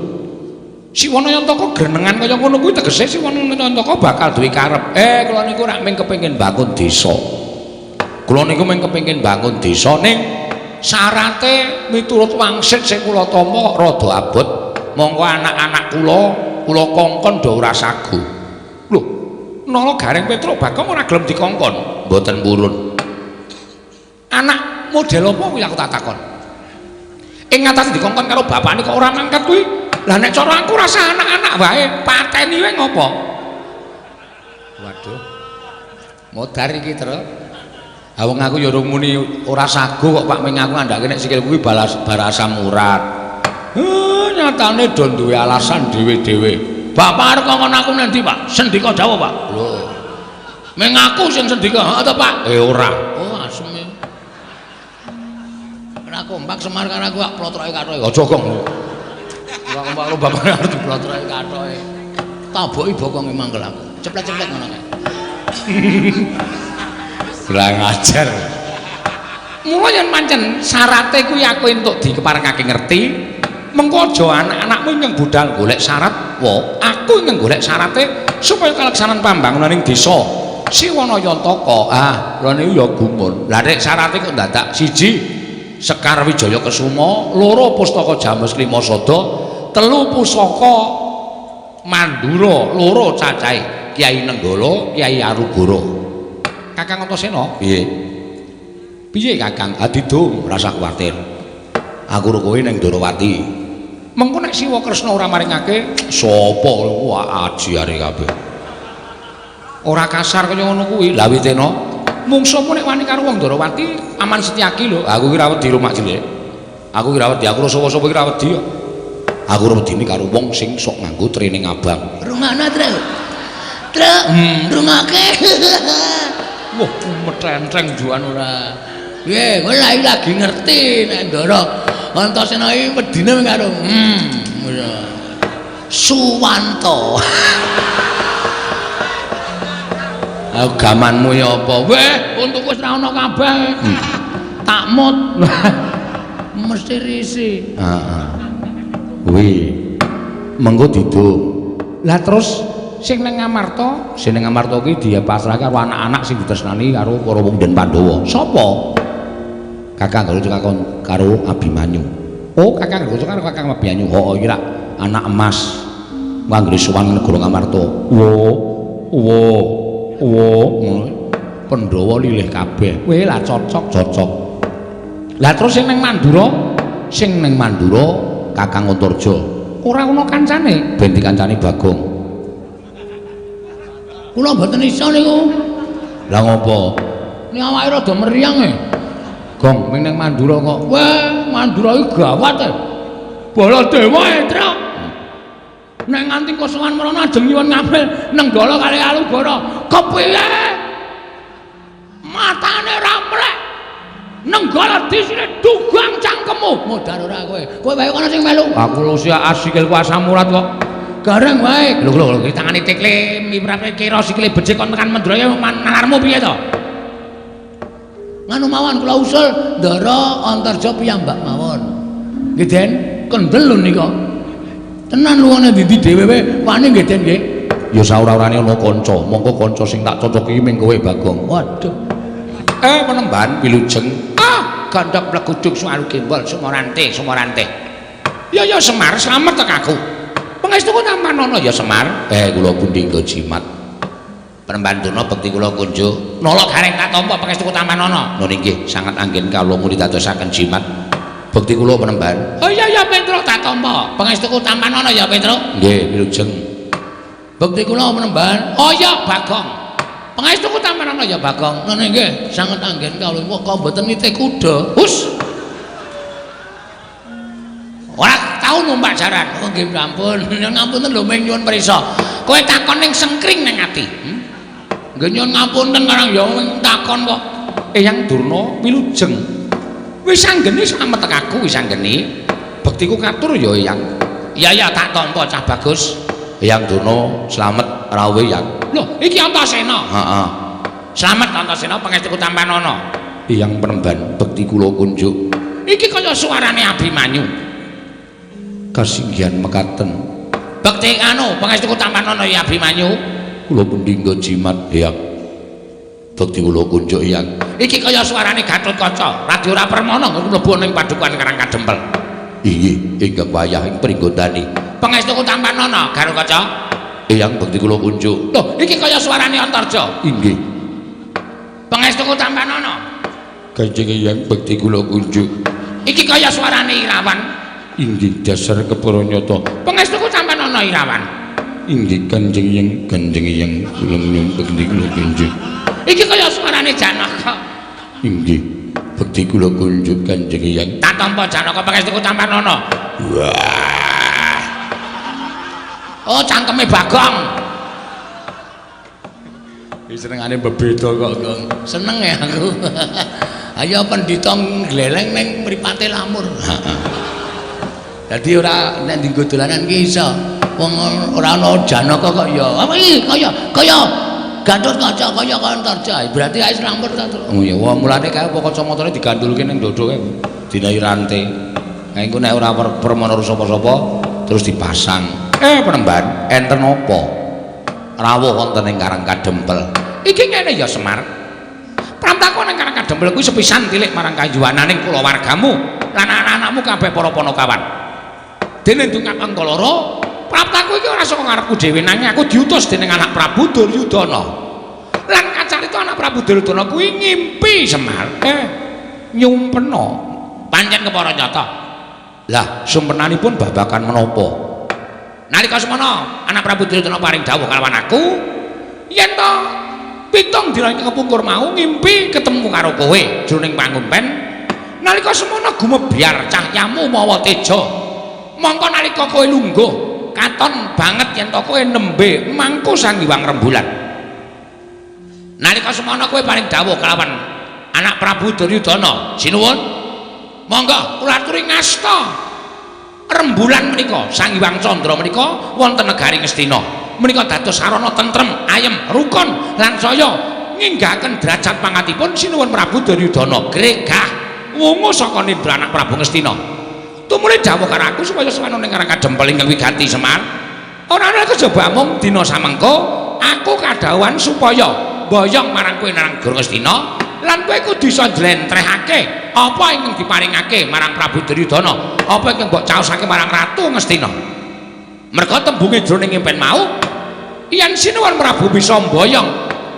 Siwana Yantaka grenengan kaya ngono kuwi tegese Siwana Yantaka bakal duwe karep. Kula niku rak mung kepengin bangun desa. Kula niku mung kepengin bangun desa ning syarate miturut wangsit sing kula tampa rada abot. Monggo anak-anak kula kula kongkon do ora sagu. Lho, nala Gareng Petruk Bagong ora gelem dikongkon. Mboten purun. Anak model apa kuwi aku tak takon. Ing ngatas dikongkon karo bapakne kok ora mangkat kuwi. Lah nek cara aku rasa anak-anak wae pateni wae ngopo? Waduh. Modar iki, Tru. Ha wong aku ya urung muni ora sagu kok Pak, ming aku ngandhake nek sikilku kuwi balas barasam urat. Nyatane do duwe alasan dhewe-dhewe. Bapak arep ngongkon aku nang ndi, Pak? Sendika dawuh, Pak. Lho. Ming aku sing sendika, heeh to, Pak? Ora. Oh, asem. Ora kompak Semar karo aku kok plotroke kathoke. Aja gong. Ora kompak karo bapakne arep diplotroke kathoke. Taboki bokonge mangkel aku. Ceplet-ceplet ngono kae. Kurang ajar. Mula yen pancen syarate kuwi aku entuk dikeparengake ngerti, mengko aja anak-anakmu ingkang budal golek syarat, wa aku ingkang golek syarate supaya kalaksanan pambangunan ing desa Siwana Yantaka. Ah, kula niku ya gumun. Lah nek syarate kok dadak siji Sekar Wijaya Kesuma, loro Pustaka Jamus Lima Sada, telu Pusaka Mandura, loro cacahe Kyai Nenggala, Kyai Arugara. Kakang Antasena, piye? Piye Kakang? Adidum, rasa kuwatir. Aku ro kowe ning Ndorowati. Mengko nek Siwa Kresna ora maringake, sapa wah ajiare kabeh. Ora kasar kaya ngono kuwi. Lah witena, mungsuhmu nek wani karo wong Ndorowati, aman Setyaki lho. Aku ki ra wedi rumah cilik. Aku ki ra wedi, aku sapa-sapa ki ra wedi kok. Aku ora wedine karo wong sing sok nganggo training abang. Rungokno, Truk. Truk, rungokake. Wah, metenteng juan ora. Piye, kowe lagi ngerti nek Ndara Antasena iki wedine karo Suwanto. Gamanmu ya apa? Weh, untukku wis ra ono kabeh. Takmut. Mesti risi. Heeh. Kuwi mengko didum. Lah terus sing nang Ngamarta, sing nang Ngamarta kuwi dipasrahke karo anak-anak sing ditresnani karo para wong Den Pandhawa. Sapa? Kakang Garwaca karo Abimanyu. Oh, Kakang Garwaca karo Kakang Abimanyu. Heeh, iki rak anak emas. Anggere sowan negara Ngamarta. Wo, wo, wo, ngono. Pandhawa lilih kabeh. Weh, lah cocok, cocok. Lah terus sing nang Mandura, sing nang Mandura Kakang Antarja. Ora ana kancane, ben dikancani Bagong. Kula mboten iso niku. Lah ngopo? Nek awake rada meriang e. Gong, ming nang Mandura kok. Weh, Mandura iki gawat e. Baladewa e, Truk. Nek nganti kosowan mrono ajeng nyuwun ngambil Nenggala kali Alugara. Kepiye? Matane ra mlek. Nenggala disine dugang cangkemmu. Modar ora kowe. Kowe wae kono sing melu. Aku lho sikilku asam urat kok. Gareng wae. Lho lho lho, tangane tekle mibrake kira sikile becik kon tekan Mandura ya nalarmu piye to? Nganu mawon kula usul Ndara Antarja piyambak mawon. Nggih Den, kendel lho nika. Tenan luwene ndi dhewe wae wani nggih Den nggih. Ya saora-orane ana kanca, mongko kanca sing tak cocoki ming kowe Bagong. Waduh. Penemban wilujeng. Ah, gandhok plegudug suwaru gembol sumorante, sumorante. Ya ya Semar, slamet tek aku. Pangestuku tampanana ya Semar. Kula pundi nggo jimat. Penemban Durna bekti kula kunjuk. Nala gareng tak tampa pangestuku tampanana. Nun inggih sanget anggen kawula nguri dadosaken jimat. Bekti kula penemban. Oh iya ya Petro tak tampa. Pangestuku tampanana ya Petro. Nggih, wilujeng. Bekti kula penemban. Oh iya Bagong. Pangestuku tampanana ya Bagong. Nun inggih sanget anggen kawula kok mboten nitih kuda. Hus. Ora tau numpak jaran. Oh nggih ampun. Nyuwun ngapunten lho ming nyuwun prisa. Kowe takon ning sengkring ning ati. Nggih nyuwun ngapunten karang ya ming takon kok. Eyang Durna wilujeng. Wis anggene slamet tek aku wis anggene. Bektiku katur ya Eyang. Ya ya tak tampa cah bagus. Eyang Durna slamet rawuh Eyang. Lho, iki Antasena. Heeh. Slamet Antasena pangestuku tampanana. Eyang penemban bekti kula kunjuk. Iki kaya suarane Abimanyu. Kasinggihan mekaten. Bekti anu pangestuku tampanana ya Abimanyu. Kula pundi nggo jimat Eyang. Bekti kula kunjuk Eyang. Iki kaya suarane Gatotkaca, Radi ora permana mlebu ning padukuhan Karang Kadempel. Inggih, ingkang wayah ing pringgondani. Pangestuku tampanana Garukaca. Eyang bekti kula kunjuk. Lho, iki kaya suarane Antarja. Inggih. Pangestuku tampanana. Kanjeng Eyang bekti kula kunjuk. Iki kaya suarane Irawan. Inggih, dasar kepara nyata. Pangestuku tampanana Irawan. Inggih Kanjeng Eyang, Kanjeng Eyang kula nyuwun bekti kula kunjuk. Iki kaya suarane Janaka. Inggih, bekti kula kunjuk Kanjeng Eyang. Tak tampa Janaka pangestuku tampanana. Wah. Oh, cangkeme Bagong. Iki senengane bebeda kok, Gong. Seneng ya aku. Ayo pendhita ngleleng ning mripate lamur. Heeh. Dadi ora nek dienggo dolanan ki iso. Wong ora ana Janaka kok ya. Apa iki kaya kaya Gatotkaca kaya Antarja. Berarti ae lamur ta, Tru. Oh ya, wah mulane kae apa kacamatane digandulke ning dodo kae. Dinahi rante. Nah engko nek ora permana sapa-sapa terus dipasang. Penemban, enten apa? Rawuh wonten ing Karang Kadempel. Iki ngene ya Semar. Pramtaku ning Karang Kadempel kuwi sepisan tilik marang kayuwananing kulawargamu lan anak-anakmu kabeh para panakawan. Dene ndungap angka loro, praptaku iki ora saka ngarepku dhewe nanging aku diutus dening anak Prabu Duryudana. Lan kacarita anak Prabu Duryudana kuwi ngimpi Semar. Nyumpena. Pancen kepara nyata. Lah, sumpenanipun babagan menapa? Nalika semana anak Prabu Duryudana paring dawuh kalawan aku yen to pitung dina ing kepungkur mau ngimpi ketemu karo kowe jroning pangumpen. Nalika semana gumebyar cahyamu mawa teja. Mongko nalika kowe lungguh katon banget yen to kowe nembe mangku Sang Hyang Rembulan. Nalika semana kowe paring dawuh kalawan anak Prabu Duryudana, sinuwun monggo kula aturi ngasta rembulan menika Sang Hyang Candra menika wonten negari Ngastina. Menika dados sarana tentrem, ayem, rukun lan saya nginggahaken derajat pangkatipun sinuwun Prabu Duryudana gregah wungu saka nindra anak Prabu Ngastina. Tumuli dawuh karo aku supaya sowan ning Karang Kadempel ingkang wigati Semar. Ora ana kejaba mung dina samengko aku kadhawuhan supaya mboyong marang kowe nang negara Ngastina lan kowe kudu iso njlentrehake apa ingkang diparingake marang Prabu Duryudana, apa ingkang mbok caosake marang Ratu Ngastina. Merga tembunge jroning impen mau yen sinuwun Prabu bisa mboyong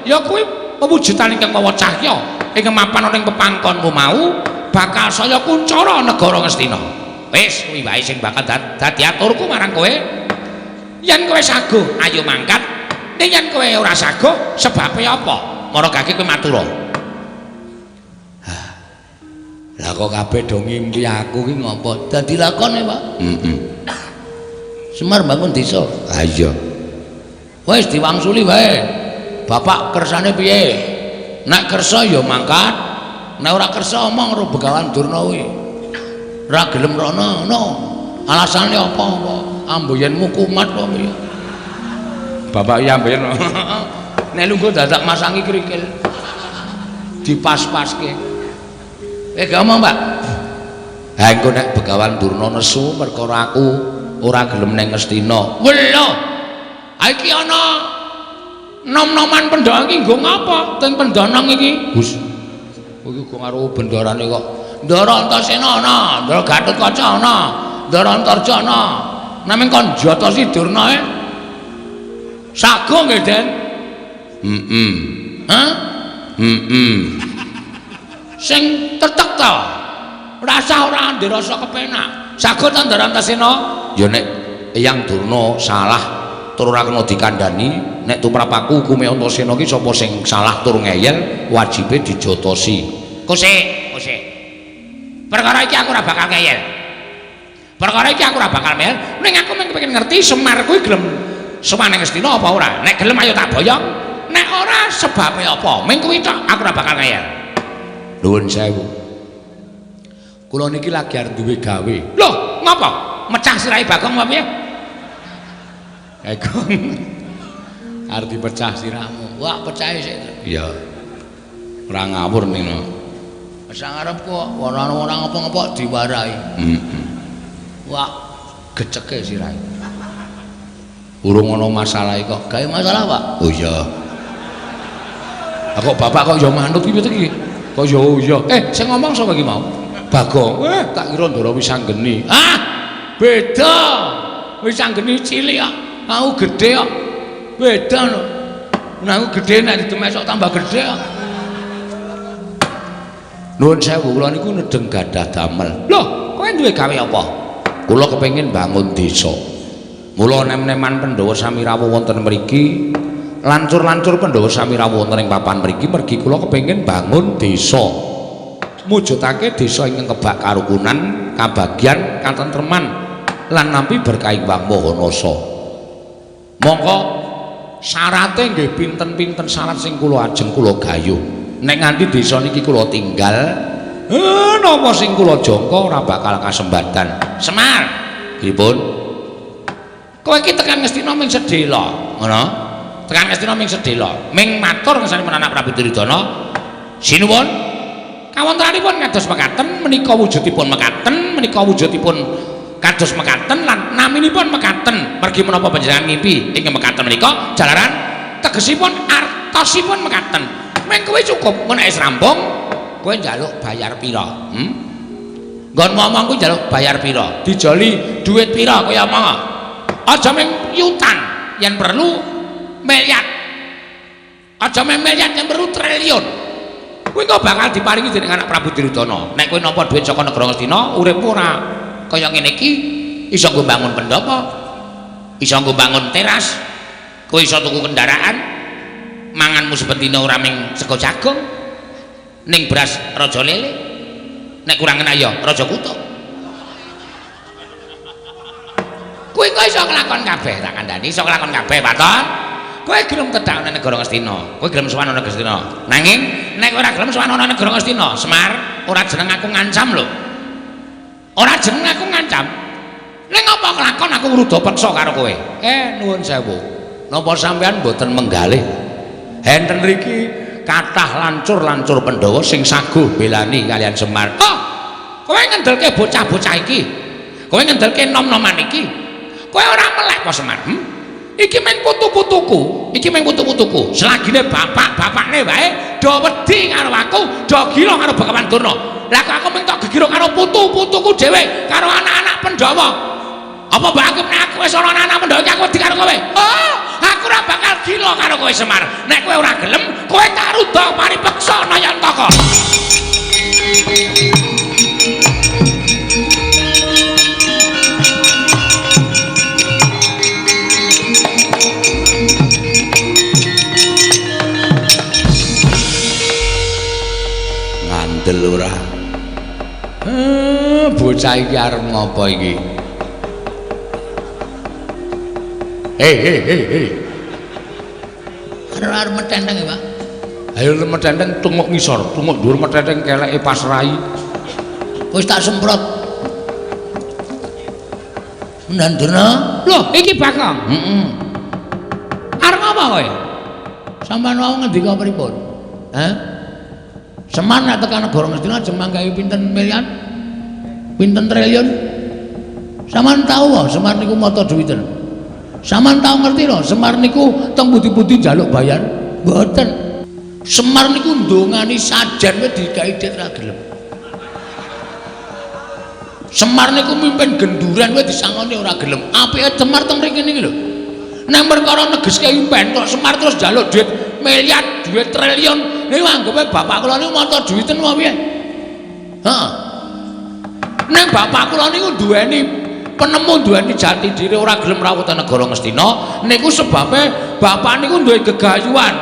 ya kuwi pewujudan ingkang mawa cahya ingkang mapan ana ing pepangkonmu mau bakal saya kuncara negara Ngastina. Wis kuwi wae sing bakal dadi aturku marang kowe. Yen kowe saguh ayo mangkat, ning yen kowe ora saguh sebabe apa? Maragake kowe matura. Lah kok kabeh do ngimpi aku ki ngopo? Dadi lakone, Pak. Heeh. Semar bangun desa. Ha iya. Wis diwangsuli wae. Bapak kersane piye? Nek kersa ya mangkat, nek ora kersa omong karo Begawan Durna kuwi. Ora gelem rono, no. Alasane apa-apa? Amboyenmu kumat kok piye? Bapak iya amboyen. Nek lungguh dadak masangi krikil. Dipas-paske. Gak omong, Pak. Ha engko nek Begawan Durna nesu perkara aku ora gelem ning Ngastina. Welo. Ha iki ana nom-noman Pandhawa iki nggo ngapa? Teng Pendhanang iki. Gus. Kowe iki go karo bendarane kok. Ndara Antasena ana, Ndara Gatotkaca ana, Ndara Antarja ana. Naming kon jotosi Durna e. Sago nggih, Den. Heeh. Hah? Heeh. Sing tetek ta. Rasa ora ndek rasa kepenak. Sago ta Ndara Antasena? Ya nek Eyang Durna salah tur ora kena dikandhani, nek tumrap aku hukume Antasena ki sapa sing salah tur ngeyel wajibe dijotosi. Kosek, kosek. Perkara iki aku ora bakal ngeyel. Perkara iki aku ora bakal ngeyel, ning aku mung kepengin ngerti Semar kuwi gelem sowan ning Ngastina apa ora. Nek gelem ayo tak boyong, nek ora sebabe apa? Ming kuwi tok aku ora bakal ngeyel. Nuwun sewu. Kula niki lagi arep duwe gawe. Loh, ngapa? Mecah sirahe Bagong apa piye? Bagong. Arep dipecah sirahmu. Wah, pecahe sik. Iya. Ora ngawur nino. Wis ngarep kok ora ana ngapa-ngapa diwarahi. Heeh. Wah, geceke sirahe. Urung ana masalah kok. Gawe masalah, Pak? Oh iya. Lah kok bapak kok ya manut iki piye iki? Kok ya oh iya. Sing ngomong sapa iki mau? Bagong. Tak kira Ndara Wisanggeni. Ah, beda. Wisanggeni cilik kok. Aku gedhe kok. Beda lho. Nek aku gedhe nek didemesok tambah gedhe kok. Nuwun sewu, kula niku nedeng gadah damel. Loh, kowe duwe gawe apa? Kula kepengin bangun desa. Mula nem-neman Pandhawa sami rawuh wonten mriki, lancur-lancur Pandhawa sami rawuh wonten ing papan mriki mergi kula kepengin bangun desa. Mujudake desa ingkang kebak karukunan, kabagyan, katentreman lan nampi berkah Hyang Maha Nasa. Mongko syarate nggih pinten-pinten syarat sing kula ajeng kula gayuh. Nek nganti desa niki kula tinggal, napa sing kula jangka ora bakal kasembadan. Semar, pripun? Kowe iki tekan Ngastina ming sedhela, ngono? Tekan Ngastina ming sedhela, ming matur ngersanipun anak Prabu Duryudana. Sinuwun, kawontenanipun kados mekaten menika wujudipun mekaten, menika wujudipun kados mekaten lan naminipun mekaten. Mergi menapa panjenengan ngimpi ing mekaten menika jalaran tegesipun artosipun mekaten. Meng kowe cukup, nek wis rampung kowe njaluk bayar pira? Nggon ngomong kuwi njaluk bayar pira? Dijoli duit pira kowe omong? Aja mung yutan, yen perlu miliar. Aja mung miliar, yen perlu triliun. Kuwi kok bakal diparingi dening anak Prabu Duryudana. Nek kowe nampa duit saka negara Ngastina, uripmu ora kaya ngene iki, iso nggo bangun pendhapa, iso nggo bangun teras, kowe iso tuku kendaraan, manganmu saben dina ora ming sego jagung, ning beras raja lele, nek kurang enak ya raja kutuk. Kowe kok iso nglakon kabeh, tak kandhani iso nglakon kabeh, Paton. Kowe gelem tedhak nang negara Ngastina, kowe gelem sowan nang Ngastina. Nanging nek ora gelem sowan nang negara Ngastina, Semar, ora jeneng aku ngancam lho. Ora jeneng aku ngancam. Ning apa kelakon aku ngruda peksa karo kowe? Nuwun sewu. Napa sampean mboten menggalih? Enten mriki kathah lancur-lancur Pandhawa sing saguh belani kalian Semar. Oh, kowe ngendelke bocah-bocah iki. Kowe ngendelke nom-noman iki. Kowe ora melek kok Semar. Iki mung putu-putuku, iki mung putu-putuku. Selagine bapak-bapakne wae do wedi karo aku, do gila karo Begawan Durna. Lah kok aku mung tok gegiro karo putu-putuku dhewe, karo anak-anak Pandhawa. Apa mbok anggap nek aku wis ana anak-anak Pandhawa iki aku wedi karo kowe? Oh, aku ora bakal gila karo kowe Semar. Nek kowe ora gelem, kowe tak rudha paripeksa Nayantaka. Ngandel ora? Bocah iki arep ngopo iki? Hei. Arep metenteng ya, Pak. Ayo metenteng tunguk ngisor, tunguk dhuwur metenteng keleke pas rai. Wis tak semprot. Mendan Durna. Loh, iki Bagong. Heeh. Arep apa kowe? Sampeyan wau ngendika pripun? Hah? Semar nek tekan negara Ngastina ajeng manggahi pinten miliar? Pinten triliun? Sampeyan tau wae Semar niku mata duwiten. Sampeyan tau ngerti lho Semar niku teng pundi-pundi njaluk bayar? Mboten. Semar niku ndongani sajen wis digawe dit ra gelem. Semar niku mimpin genduren wis disangoni ora gelem. Apike Semar teng mriki niki lho. Nek perkara negeske impen kok Semar terus njaluk duit miliar, duit triliun. Niku anggepe bapak kula niku mata duwiten apa piye? Heeh. Nek bapak kula niku duweni penemu, duweni jati diri ora gelem rawuh teng negara Ngastina, niku sebabe bapak niku duwe gegayuhan.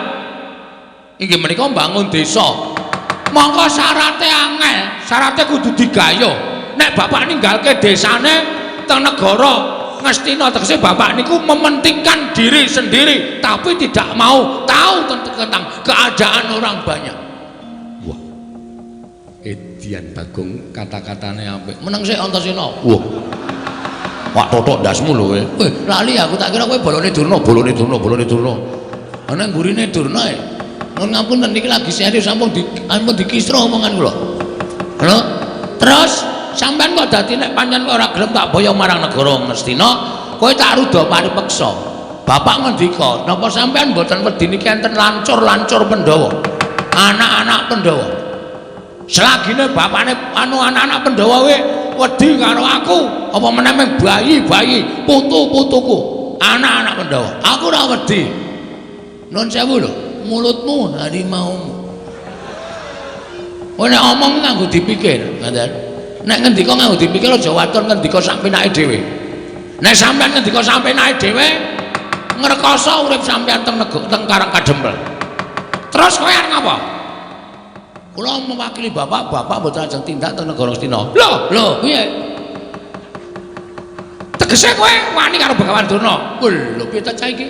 Inggih menika mbangun desa. Mongko syarate angel, syarate kudu digayuh. Nek bapak ninggalke desane teng negara Ngastina, tegese bapak niku mementingkan diri sendiri tapi tidak mau tahu tentang keadaan orang banyak. Wah. Edian Bagong kata-katane apik. Meneng sik Antasena. Wah. Wak totok ndasmu lho kowe. Weh, lali aku tak kira kowe bolone Durna, bolone Durna, bolone Durna. Ana mburine Durna e. Nuwun ngapunten niki lagi serius sampun dikisra omongan kula. Lho, terus sampean kok dadi nek pancen kowe ora gelem tak boyong marang negara Ngastina, kowe tak ruda paripeksa. Bapak ngendika, napa sampean mboten wedi niki enten lancur-lancur Pandhawa? Anak-anak Pandhawa. Selagine bapakne anu anak-anak Pandhawa kowe wedi karo aku, apa meneh mung bayi-bayi, putu-putuku, anak-anak Pandhawa. Aku ora wedi. Nun sewu lho, mulutmu harimaumu. Kowe nek omong nganggo dipikir, ngoten. Nek ngendika nganggo dipikir aja waton ngendika sak penake dhewe. Nek sampean ngendika sak penake dhewe, ngrekoso urip sampean teng teng Karang Kadempel. Terus kowe arep ngapa? Kula mewakili bapak, bapak mboten ajeng tindak teng negara Ngastina. Lho, lho, piye? Tegese kowe wani karo Begawan Durna. Lho, piye ta cah iki?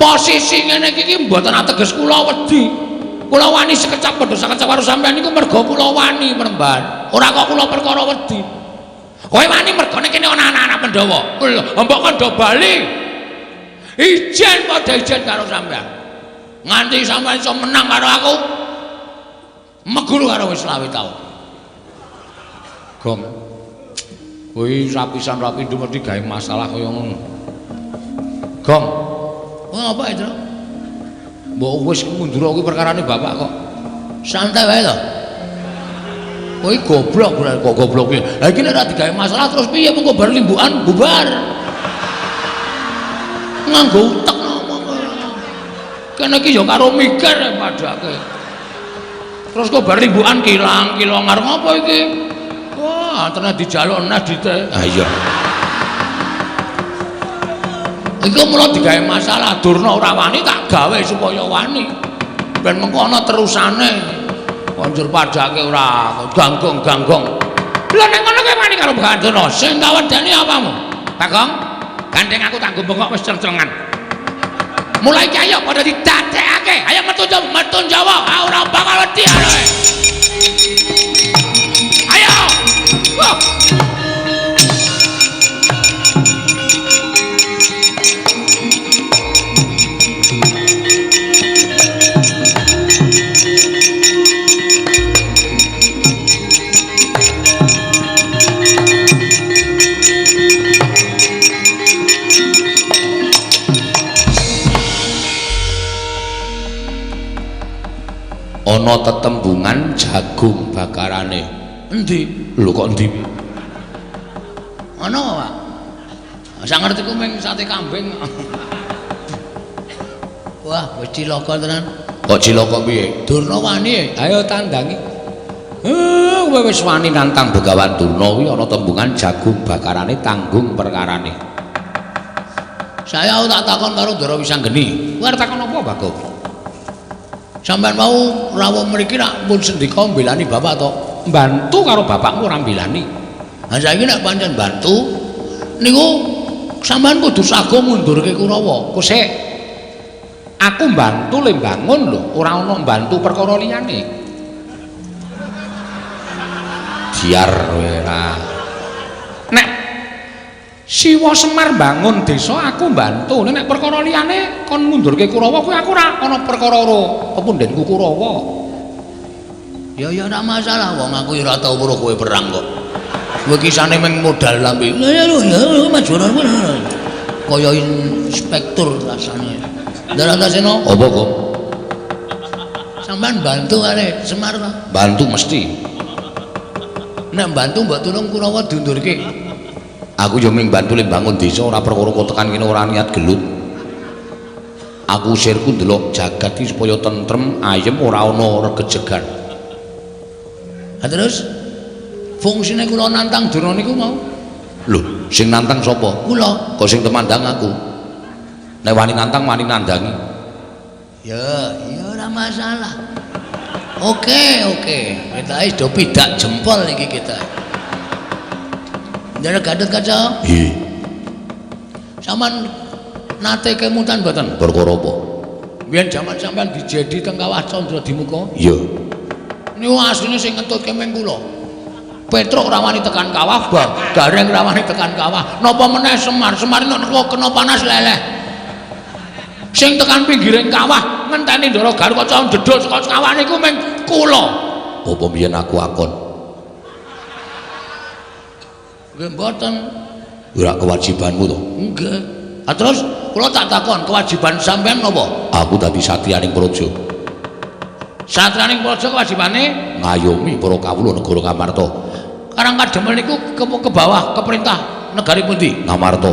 Posisi ngene iki mboten ateges kula wedi. Kula wani sekecap padha sekecap karo sampean niku mergo kula wani mremban. Ora kok kula perkara wedi. Kowe wani mergone kene ana anak-anak Pandhawa. Lho, mbok kandha bali. Ijen padha ijen karo sampean. Nganti sampean iso menang karo aku. Meguru karo wis 25 taun. Gong. Kuwi rapisan rapi mesti gawe masalah kaya ngono. Gong. Wah, apa itu? Mbok wis mundur kuwi perkarane bapak kok. Santai wae to. Kowe goblok kok goblok piye? Lah iki nek ora digawe masalah terus piye mengko bar limbukan bubar. Nganggo utek ngomong. Kene iki ya karo mikir padake. Terus kok bar limbukan kilang-kilong arep ngopo iki? Wah, tenan dijaluk nas dite. Ah iya. Iku mula digawe masalah Durna ora wani tak gawe supaya wani. Ben mengko ana terusane. Konjur padake ora ganggong-ganggong. Lha nek ngono kowe wani karo Begawan Durna, sing tak wedeni apamu? Bagong, gandeng aku tak nggo bengok wis ceng-cengan. Mulai iki ayo padha didadekake. Ayo metu Jawa, metu Jawa, ora bakal wedi ae. Ayo. Wah. Ana tetembungan jagung bakarane. Endi? Lho kok endi? Ana apa, Pak? Sak ngertiku mung sate kambing. Wah, wis cilaka tenan. Kok cilaka piye? Durna wani. Ayo tandangi. Kowe wis wani nantang Begawan Durna kuwi ana tembungan jagung bakarane tanggung perkarane. Saya tak takon karo Ndara Wisanggeni. Kowe arep takon apa, Bagong? Sampeyan mau rawuh mriki nak pun sendika mbelani bapak to? Bantu karo bapakmu ora mbelani. Ha saiki nek pancen bantu niku sampeyan kudu sago mundurke Kurawa. Kok sik aku mbantu le mbangun lho, ora ana mbantu perkara liyane. Biar kowe ora. Nek Siwa Semar bangun desa aku mbantu. Nek perkara liyane kon mundurke Kurawa kuwi aku ora ana perkara karo pepundhenku Kurawa. Ya ya ora masalah wong aku ya ora tau weruh kowe perang kok. Kowe kisane mung modal lambe. Ya ya maju kaya inspektur rasane. Ndara Antasena, apa kok? Sampeyan bantu kare Semar ta? Bantu mesti. Nek bantu mbok tulung Kurawa diundurke. Aku yo mung bantu le bangun desa ora perkara kok tekan kene ora niat gelut. Aku sirku ndelok jagat iki supaya tentrem, ayem ora ana regejegan. Ha terus fungsine kula nantang Durna niku mau. Lho, sing nantang sapa? Kula. Kok sing temandang aku? Nek wani nantang wani nandangi. Ya, ya ora masalah. Oke, oke. Kita wis do pidak jempol iki kita. Ndara Gatotkaca? Nggih. Sampeyan nate kemutan mboten? Perkara apa? Biyen jaman sampeyan dijedi teng Kawah Candradimuka? Iya. Niku asline sing ngentutke ming kula. Petruk ora wani tekan kawah, Gareng ora wani tekan kawah. Napa meneh Semar? Semar nek kena panas leleh. Sing tekan pinggiring kawah ngenteni Ndara Gatotkaca ndedhul saka kawah niku ming kula. Apa biyen aku akon? Nggih mboten. Ora kewajibanmu to? Nggih. Ha terus kula tak takon, kewajiban sampean napa? Aku dadi satriyaning praja. Satriyaning praja kewajibane ngayomi para kawula negara Ngamarta. Karang Kadempel niku ke bawah ke perintah negari pundi? Ngamarta.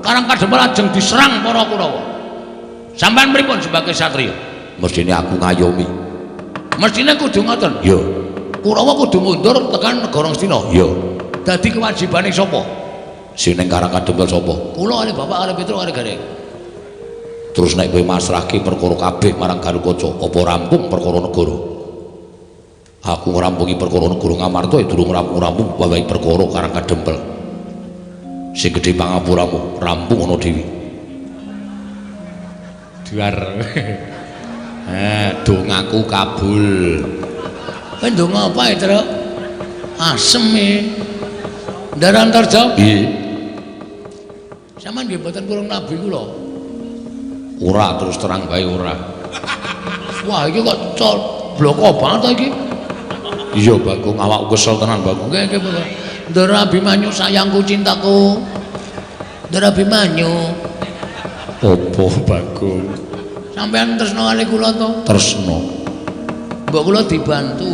Karang Kadempel lajeng diserang para Kurawa. Sampean pripun sebagai satriya? Mestine aku ngayomi. Mestine kudu ngoten. Iya. Kurawa kudu mundur tekan negara Ngastina. Iya. Dadi kewajibane sapa? Sing ning Karang Kadempel sapa? Kula kali bapak kali Petruk kali Gareng. Terus nek kowe masrahke perkara kabeh marang Gatotkaca, apa rampung perkara negara? Aku ngrampungi perkara negara Ngamarta ya durung rampung-rampung wawahi perkara Karang Kadempel. Sing gedhe pangapuramu rampung ana dhewe. Duar. Dongaku kabul. Kowe ndonga apa, Truk? Asem e. Ndara Antarja? Nggih. Sampeyan nggih mboten purung nabi kula. Ora, terus terang bae ora. Wah, iki kok bloko banget to iki. Iya, Bagong, awakku kesel tenan, Bagong. Nggih, nggih, Bagong. Ndara Abimanyu sayangku cintaku. Ndara Abimanyu. Apa, Bagong? Sampeyan tresna kali kula to? Tresna. Mbok kula dibantu.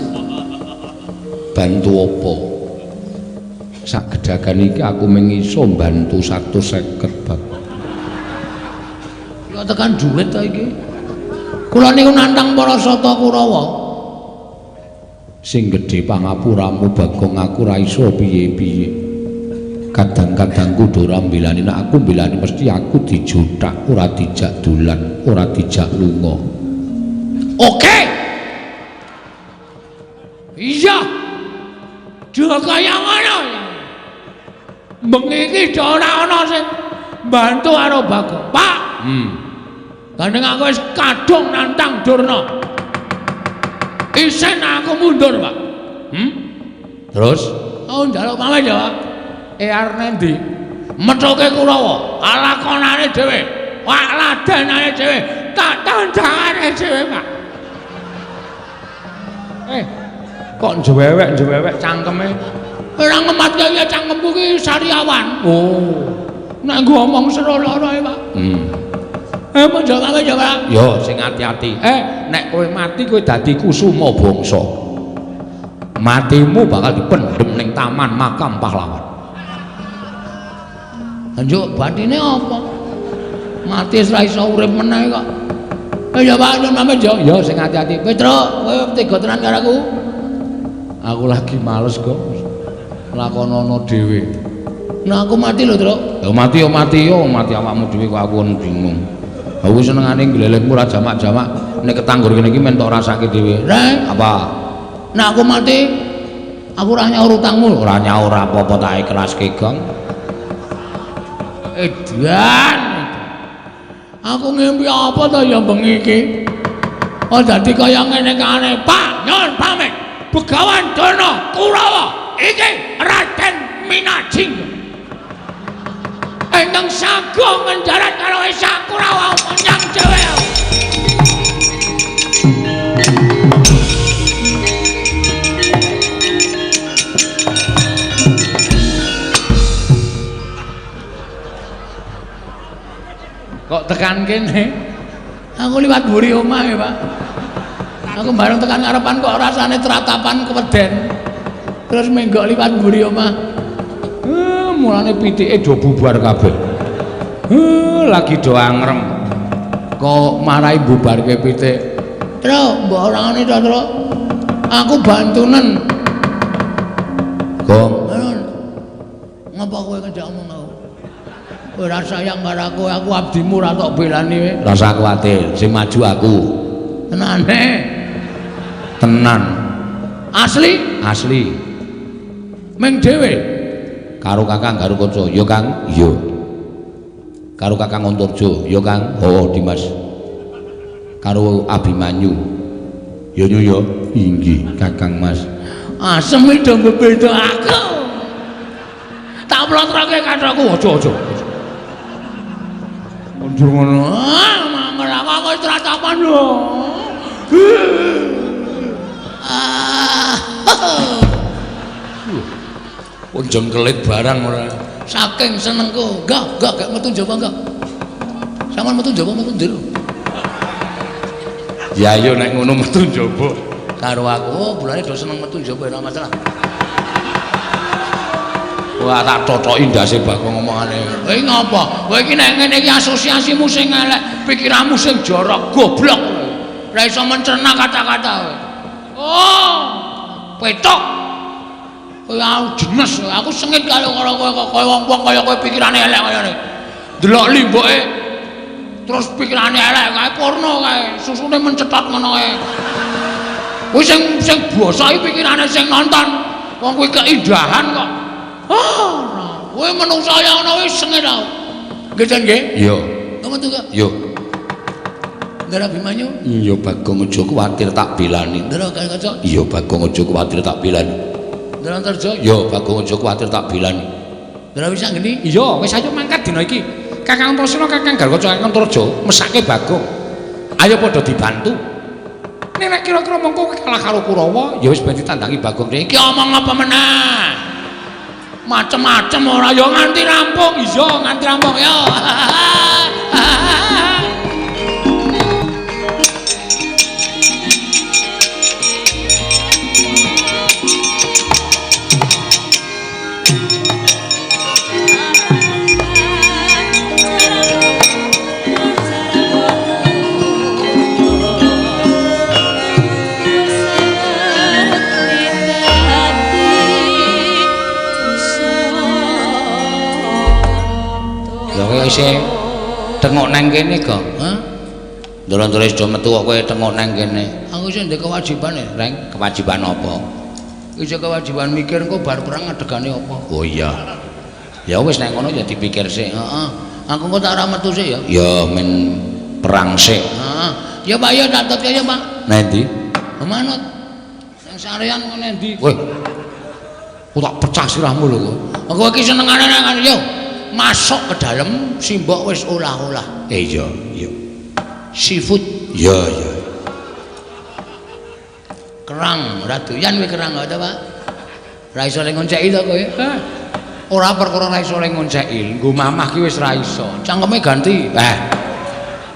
Bantu apa? Sak gedagan iki aku mung iso mbantu 150, Bagong. Kula tekan duit to iki. Kula niku nantang para sata Kurawa. Sing gedhe pangapuramu, Bagong, aku ora iso piye-piye. Kadang-kadang kudu ora mbelani, nek aku mbelani mesti aku dijothak, ora dijak dolan, ora dijak lunga. Oke. Iya. Dha kaya ngono. Bengi iki ora ana sing mbantu karo Bagong. Pak. Gandeng aku wis kadung nantang Durna. Isen aku mundur, Pak. Terus? Aku njaluk pamit ya, Pak. Arep nendi? Methuke Kurawa, lakonane dhewe, wak ladenane dhewe, tak tandangane dhewe, Pak. Kok njewewek-njewewek cangkeme? Ora ngematke ya cangkemku ki sariawan. Oh. Nek nggo omong seru lara e, Pak. Mun jawab ya, Pak. Yo sing ati-ati. Nek kowe mati kowe dadi kusuma bangsa. Matimu bakal dipendhem ning taman makam pahlawan. Njuk batine apa? Mati wis ora iso urip meneh kok. Ya Pak, nyuwun pamit yo. Yo sing ati-ati. Petruk, kowe tega tenan karo aku. Aku lagi males kok. Lakonono dhewe. Nah aku mati lho, Truk. Ya mati yo mati yo, mati awakmu dhewe kok aku bingung. Aku senengane glelehmu ora jamak-jamak, nek ketanggur kene iki men tok rasake dhewe. Reng, apa? Nek aku mati, aku ora nyaur utangmu. Ora nyaur apa-apa tak ikhlaske, Gong. Edan. Aku ngimpi apa to ya bengi iki? Oh dadi kaya ngene kane. Pak, nyuwun pamit. Begawan Durna Kurawa iki Raden Minajing. Gendeng sago ngenjaran karo Esa Kurawa menyang dhewe. Kok tekan kene? Aku liwat mburi omah ya, Pak. Aku bareng tekan ngarepan kok rasane tratapan keweden. Terus menggok liwat mburi omah. Mulane pitike do bubar kabeh. Lagi do angrem. Kok marai bubarke pitik. Truk, mbok ora ngene to, Truk. Aku bantunen. Gong. Ngapa kowe ngejak omong aku? Ora sayang karo aku, aku abdimu ora tok belani kowe. Rasa kuwatir, sing maju aku. Tenane. Tenan. Asli? Asli. Ming dhewe. Karo Kakang Garukaca, ya Kang? Iya. Karo Kakang Antarja, ya Kang? Oh, Dimas. Karo Abimanyu. Ya nyu ya. Inggih, Kakang Mas. Asem iki do beda aku. Tak plotroke kathokku, aja-aja. Mundur ngono. Ah, mangkel aku tratapan lho. Ah. Punjeng kelit barang ora. Saking senengku. Enggak metu njaba enggak. Sampeyan metu njaba metu njero. Ya ayo nek ngono metu njaba. Karo aku, oh bulane do seneng metu njaba ora masalah. Wah tak totoki ndase Bagong omongane. Kowe ngopo? Kowe iki nek ngene iki asosiasimu sing elek, pikiranmu sing jorok, goblok. Ora iso mencerna kata-kata kowe. Oh, petok. Kowe aku jenes, aku sengit karo kowe kaya wong-wong kaya kowe pikirane elek kaya ngene. Delok limboke terus pikirane elek kae porno kae, susune mencetot ngono kae. Kuwi sing basa iki pikirane sing nonton. Wong kuwi keindahan kok. Ah, kowe menungsa ya ngono wis sengit aku. Nggih, Jan nggih? Iya. Metu kok? Iya. Ndara Abimanyu? Iya, Bagong aja kuwatir tak belani. Ndara Garukaca? Iya, Bagong aja kuwatir tak belani. Ndara Antarja? Iya, Bagong aja kuwatir tak belani. Ndara Wisanggeni? Iya, wis ayo mangkat dina iki. Kakang Antasena, Kakang Garukaca, Kakang Antarja mesake Bagong. Ayo padha dibantu. Nek kira-kira mengko kalah karo Kurawa, ya wis ben ditandangi Bagong. Iki omong apa meneh? Macem-macem ora ya nganti rampung. Iya, nganti rampung ya. Isih tengok nang kene kok. Hah? Ndoro-ndoro wis do metu kok kowe tengok nang kene. Aku isih ndek kewajiban e, Reng. Kewajiban apa? Isih kewajiban mikir engko bar perang adegane apa. Oh iya. Ya wis nek ngono ya dipikir sik. Heeh. Aku engko tak ora metu sik ya. Ya men perang sik. Heeh. Ya Pak ya tak tutke ya Pak. Nang ndi? Manut. Nang sarean ngene ndi? Weh. Aku tak pecah sirahmu lho kok. Aku iki senengane nang yo. Masuk ke dalam simbok wis olah-olah. Iya, iya. Seafood. Iya, iya. Kerang, ora doyan kowe kerang kok ta, Pak? Ora iso le ngonceki to kowe? Hah. Ora perkara ora iso le ngonceki, nggo mamah ki wis ra iso. Cangkeme ganti.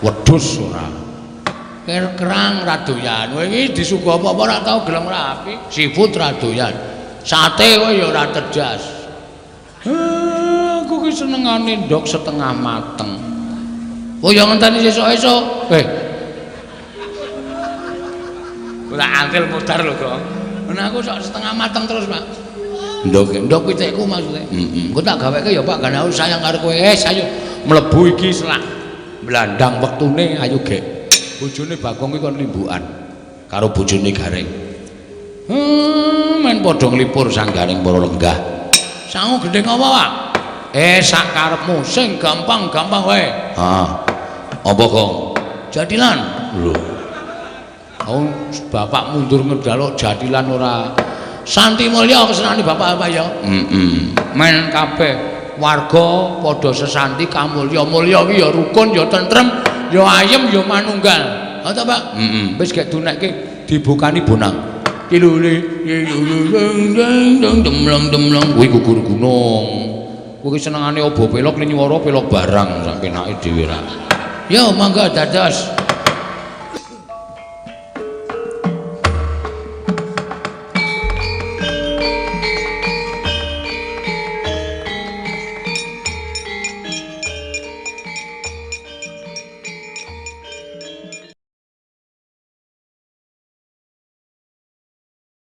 Wedhus ora. Kerang ora doyan. Kowe iki disuguh apa-apa ora tau gelem ora apik. Seafood ora doyan. Sate kowe ya ora terjas. Aku ki senengane ndok setengah mateng. Oh ya ngenteni sesuk-esuk. Ora antil modar lho, Gong. Nah aku sok setengah mateng terus, Pak. Ndok ndok pitikku maksudnya. Heeh. Engko tak gaweke ya, Pak, gane aku sayang karo kowe. Ayo mlebu iki selak. Blandang wektune ayo gek. Bojone Bagong iki kon limbukan karo bojone Gareng. Men padha nglipur sang Gareng para lenggah. Sangu gendheng apa, Pak? Sak karepmu sing gampang-gampang wae. Heeh. Apa, Gong? Jatilan. Lho. Aku bapak mundur ngendaluk jatilan ora. Santi mulya kesenane bapak apa ya? Heeh. Men kabeh. Warga padha sesanti kamulya-mulya ki ya rukun, ya tentrem, ya ayem, ya manunggal. Ha ta, Pak? Heeh. Wis gek dunekke dibukani bonang. Tilule demlong demlong kuwi gugur gunung. Kuwi senengane obo pelok nyuwara pelok barang sak penake dhewe ra. Yo mangga dados.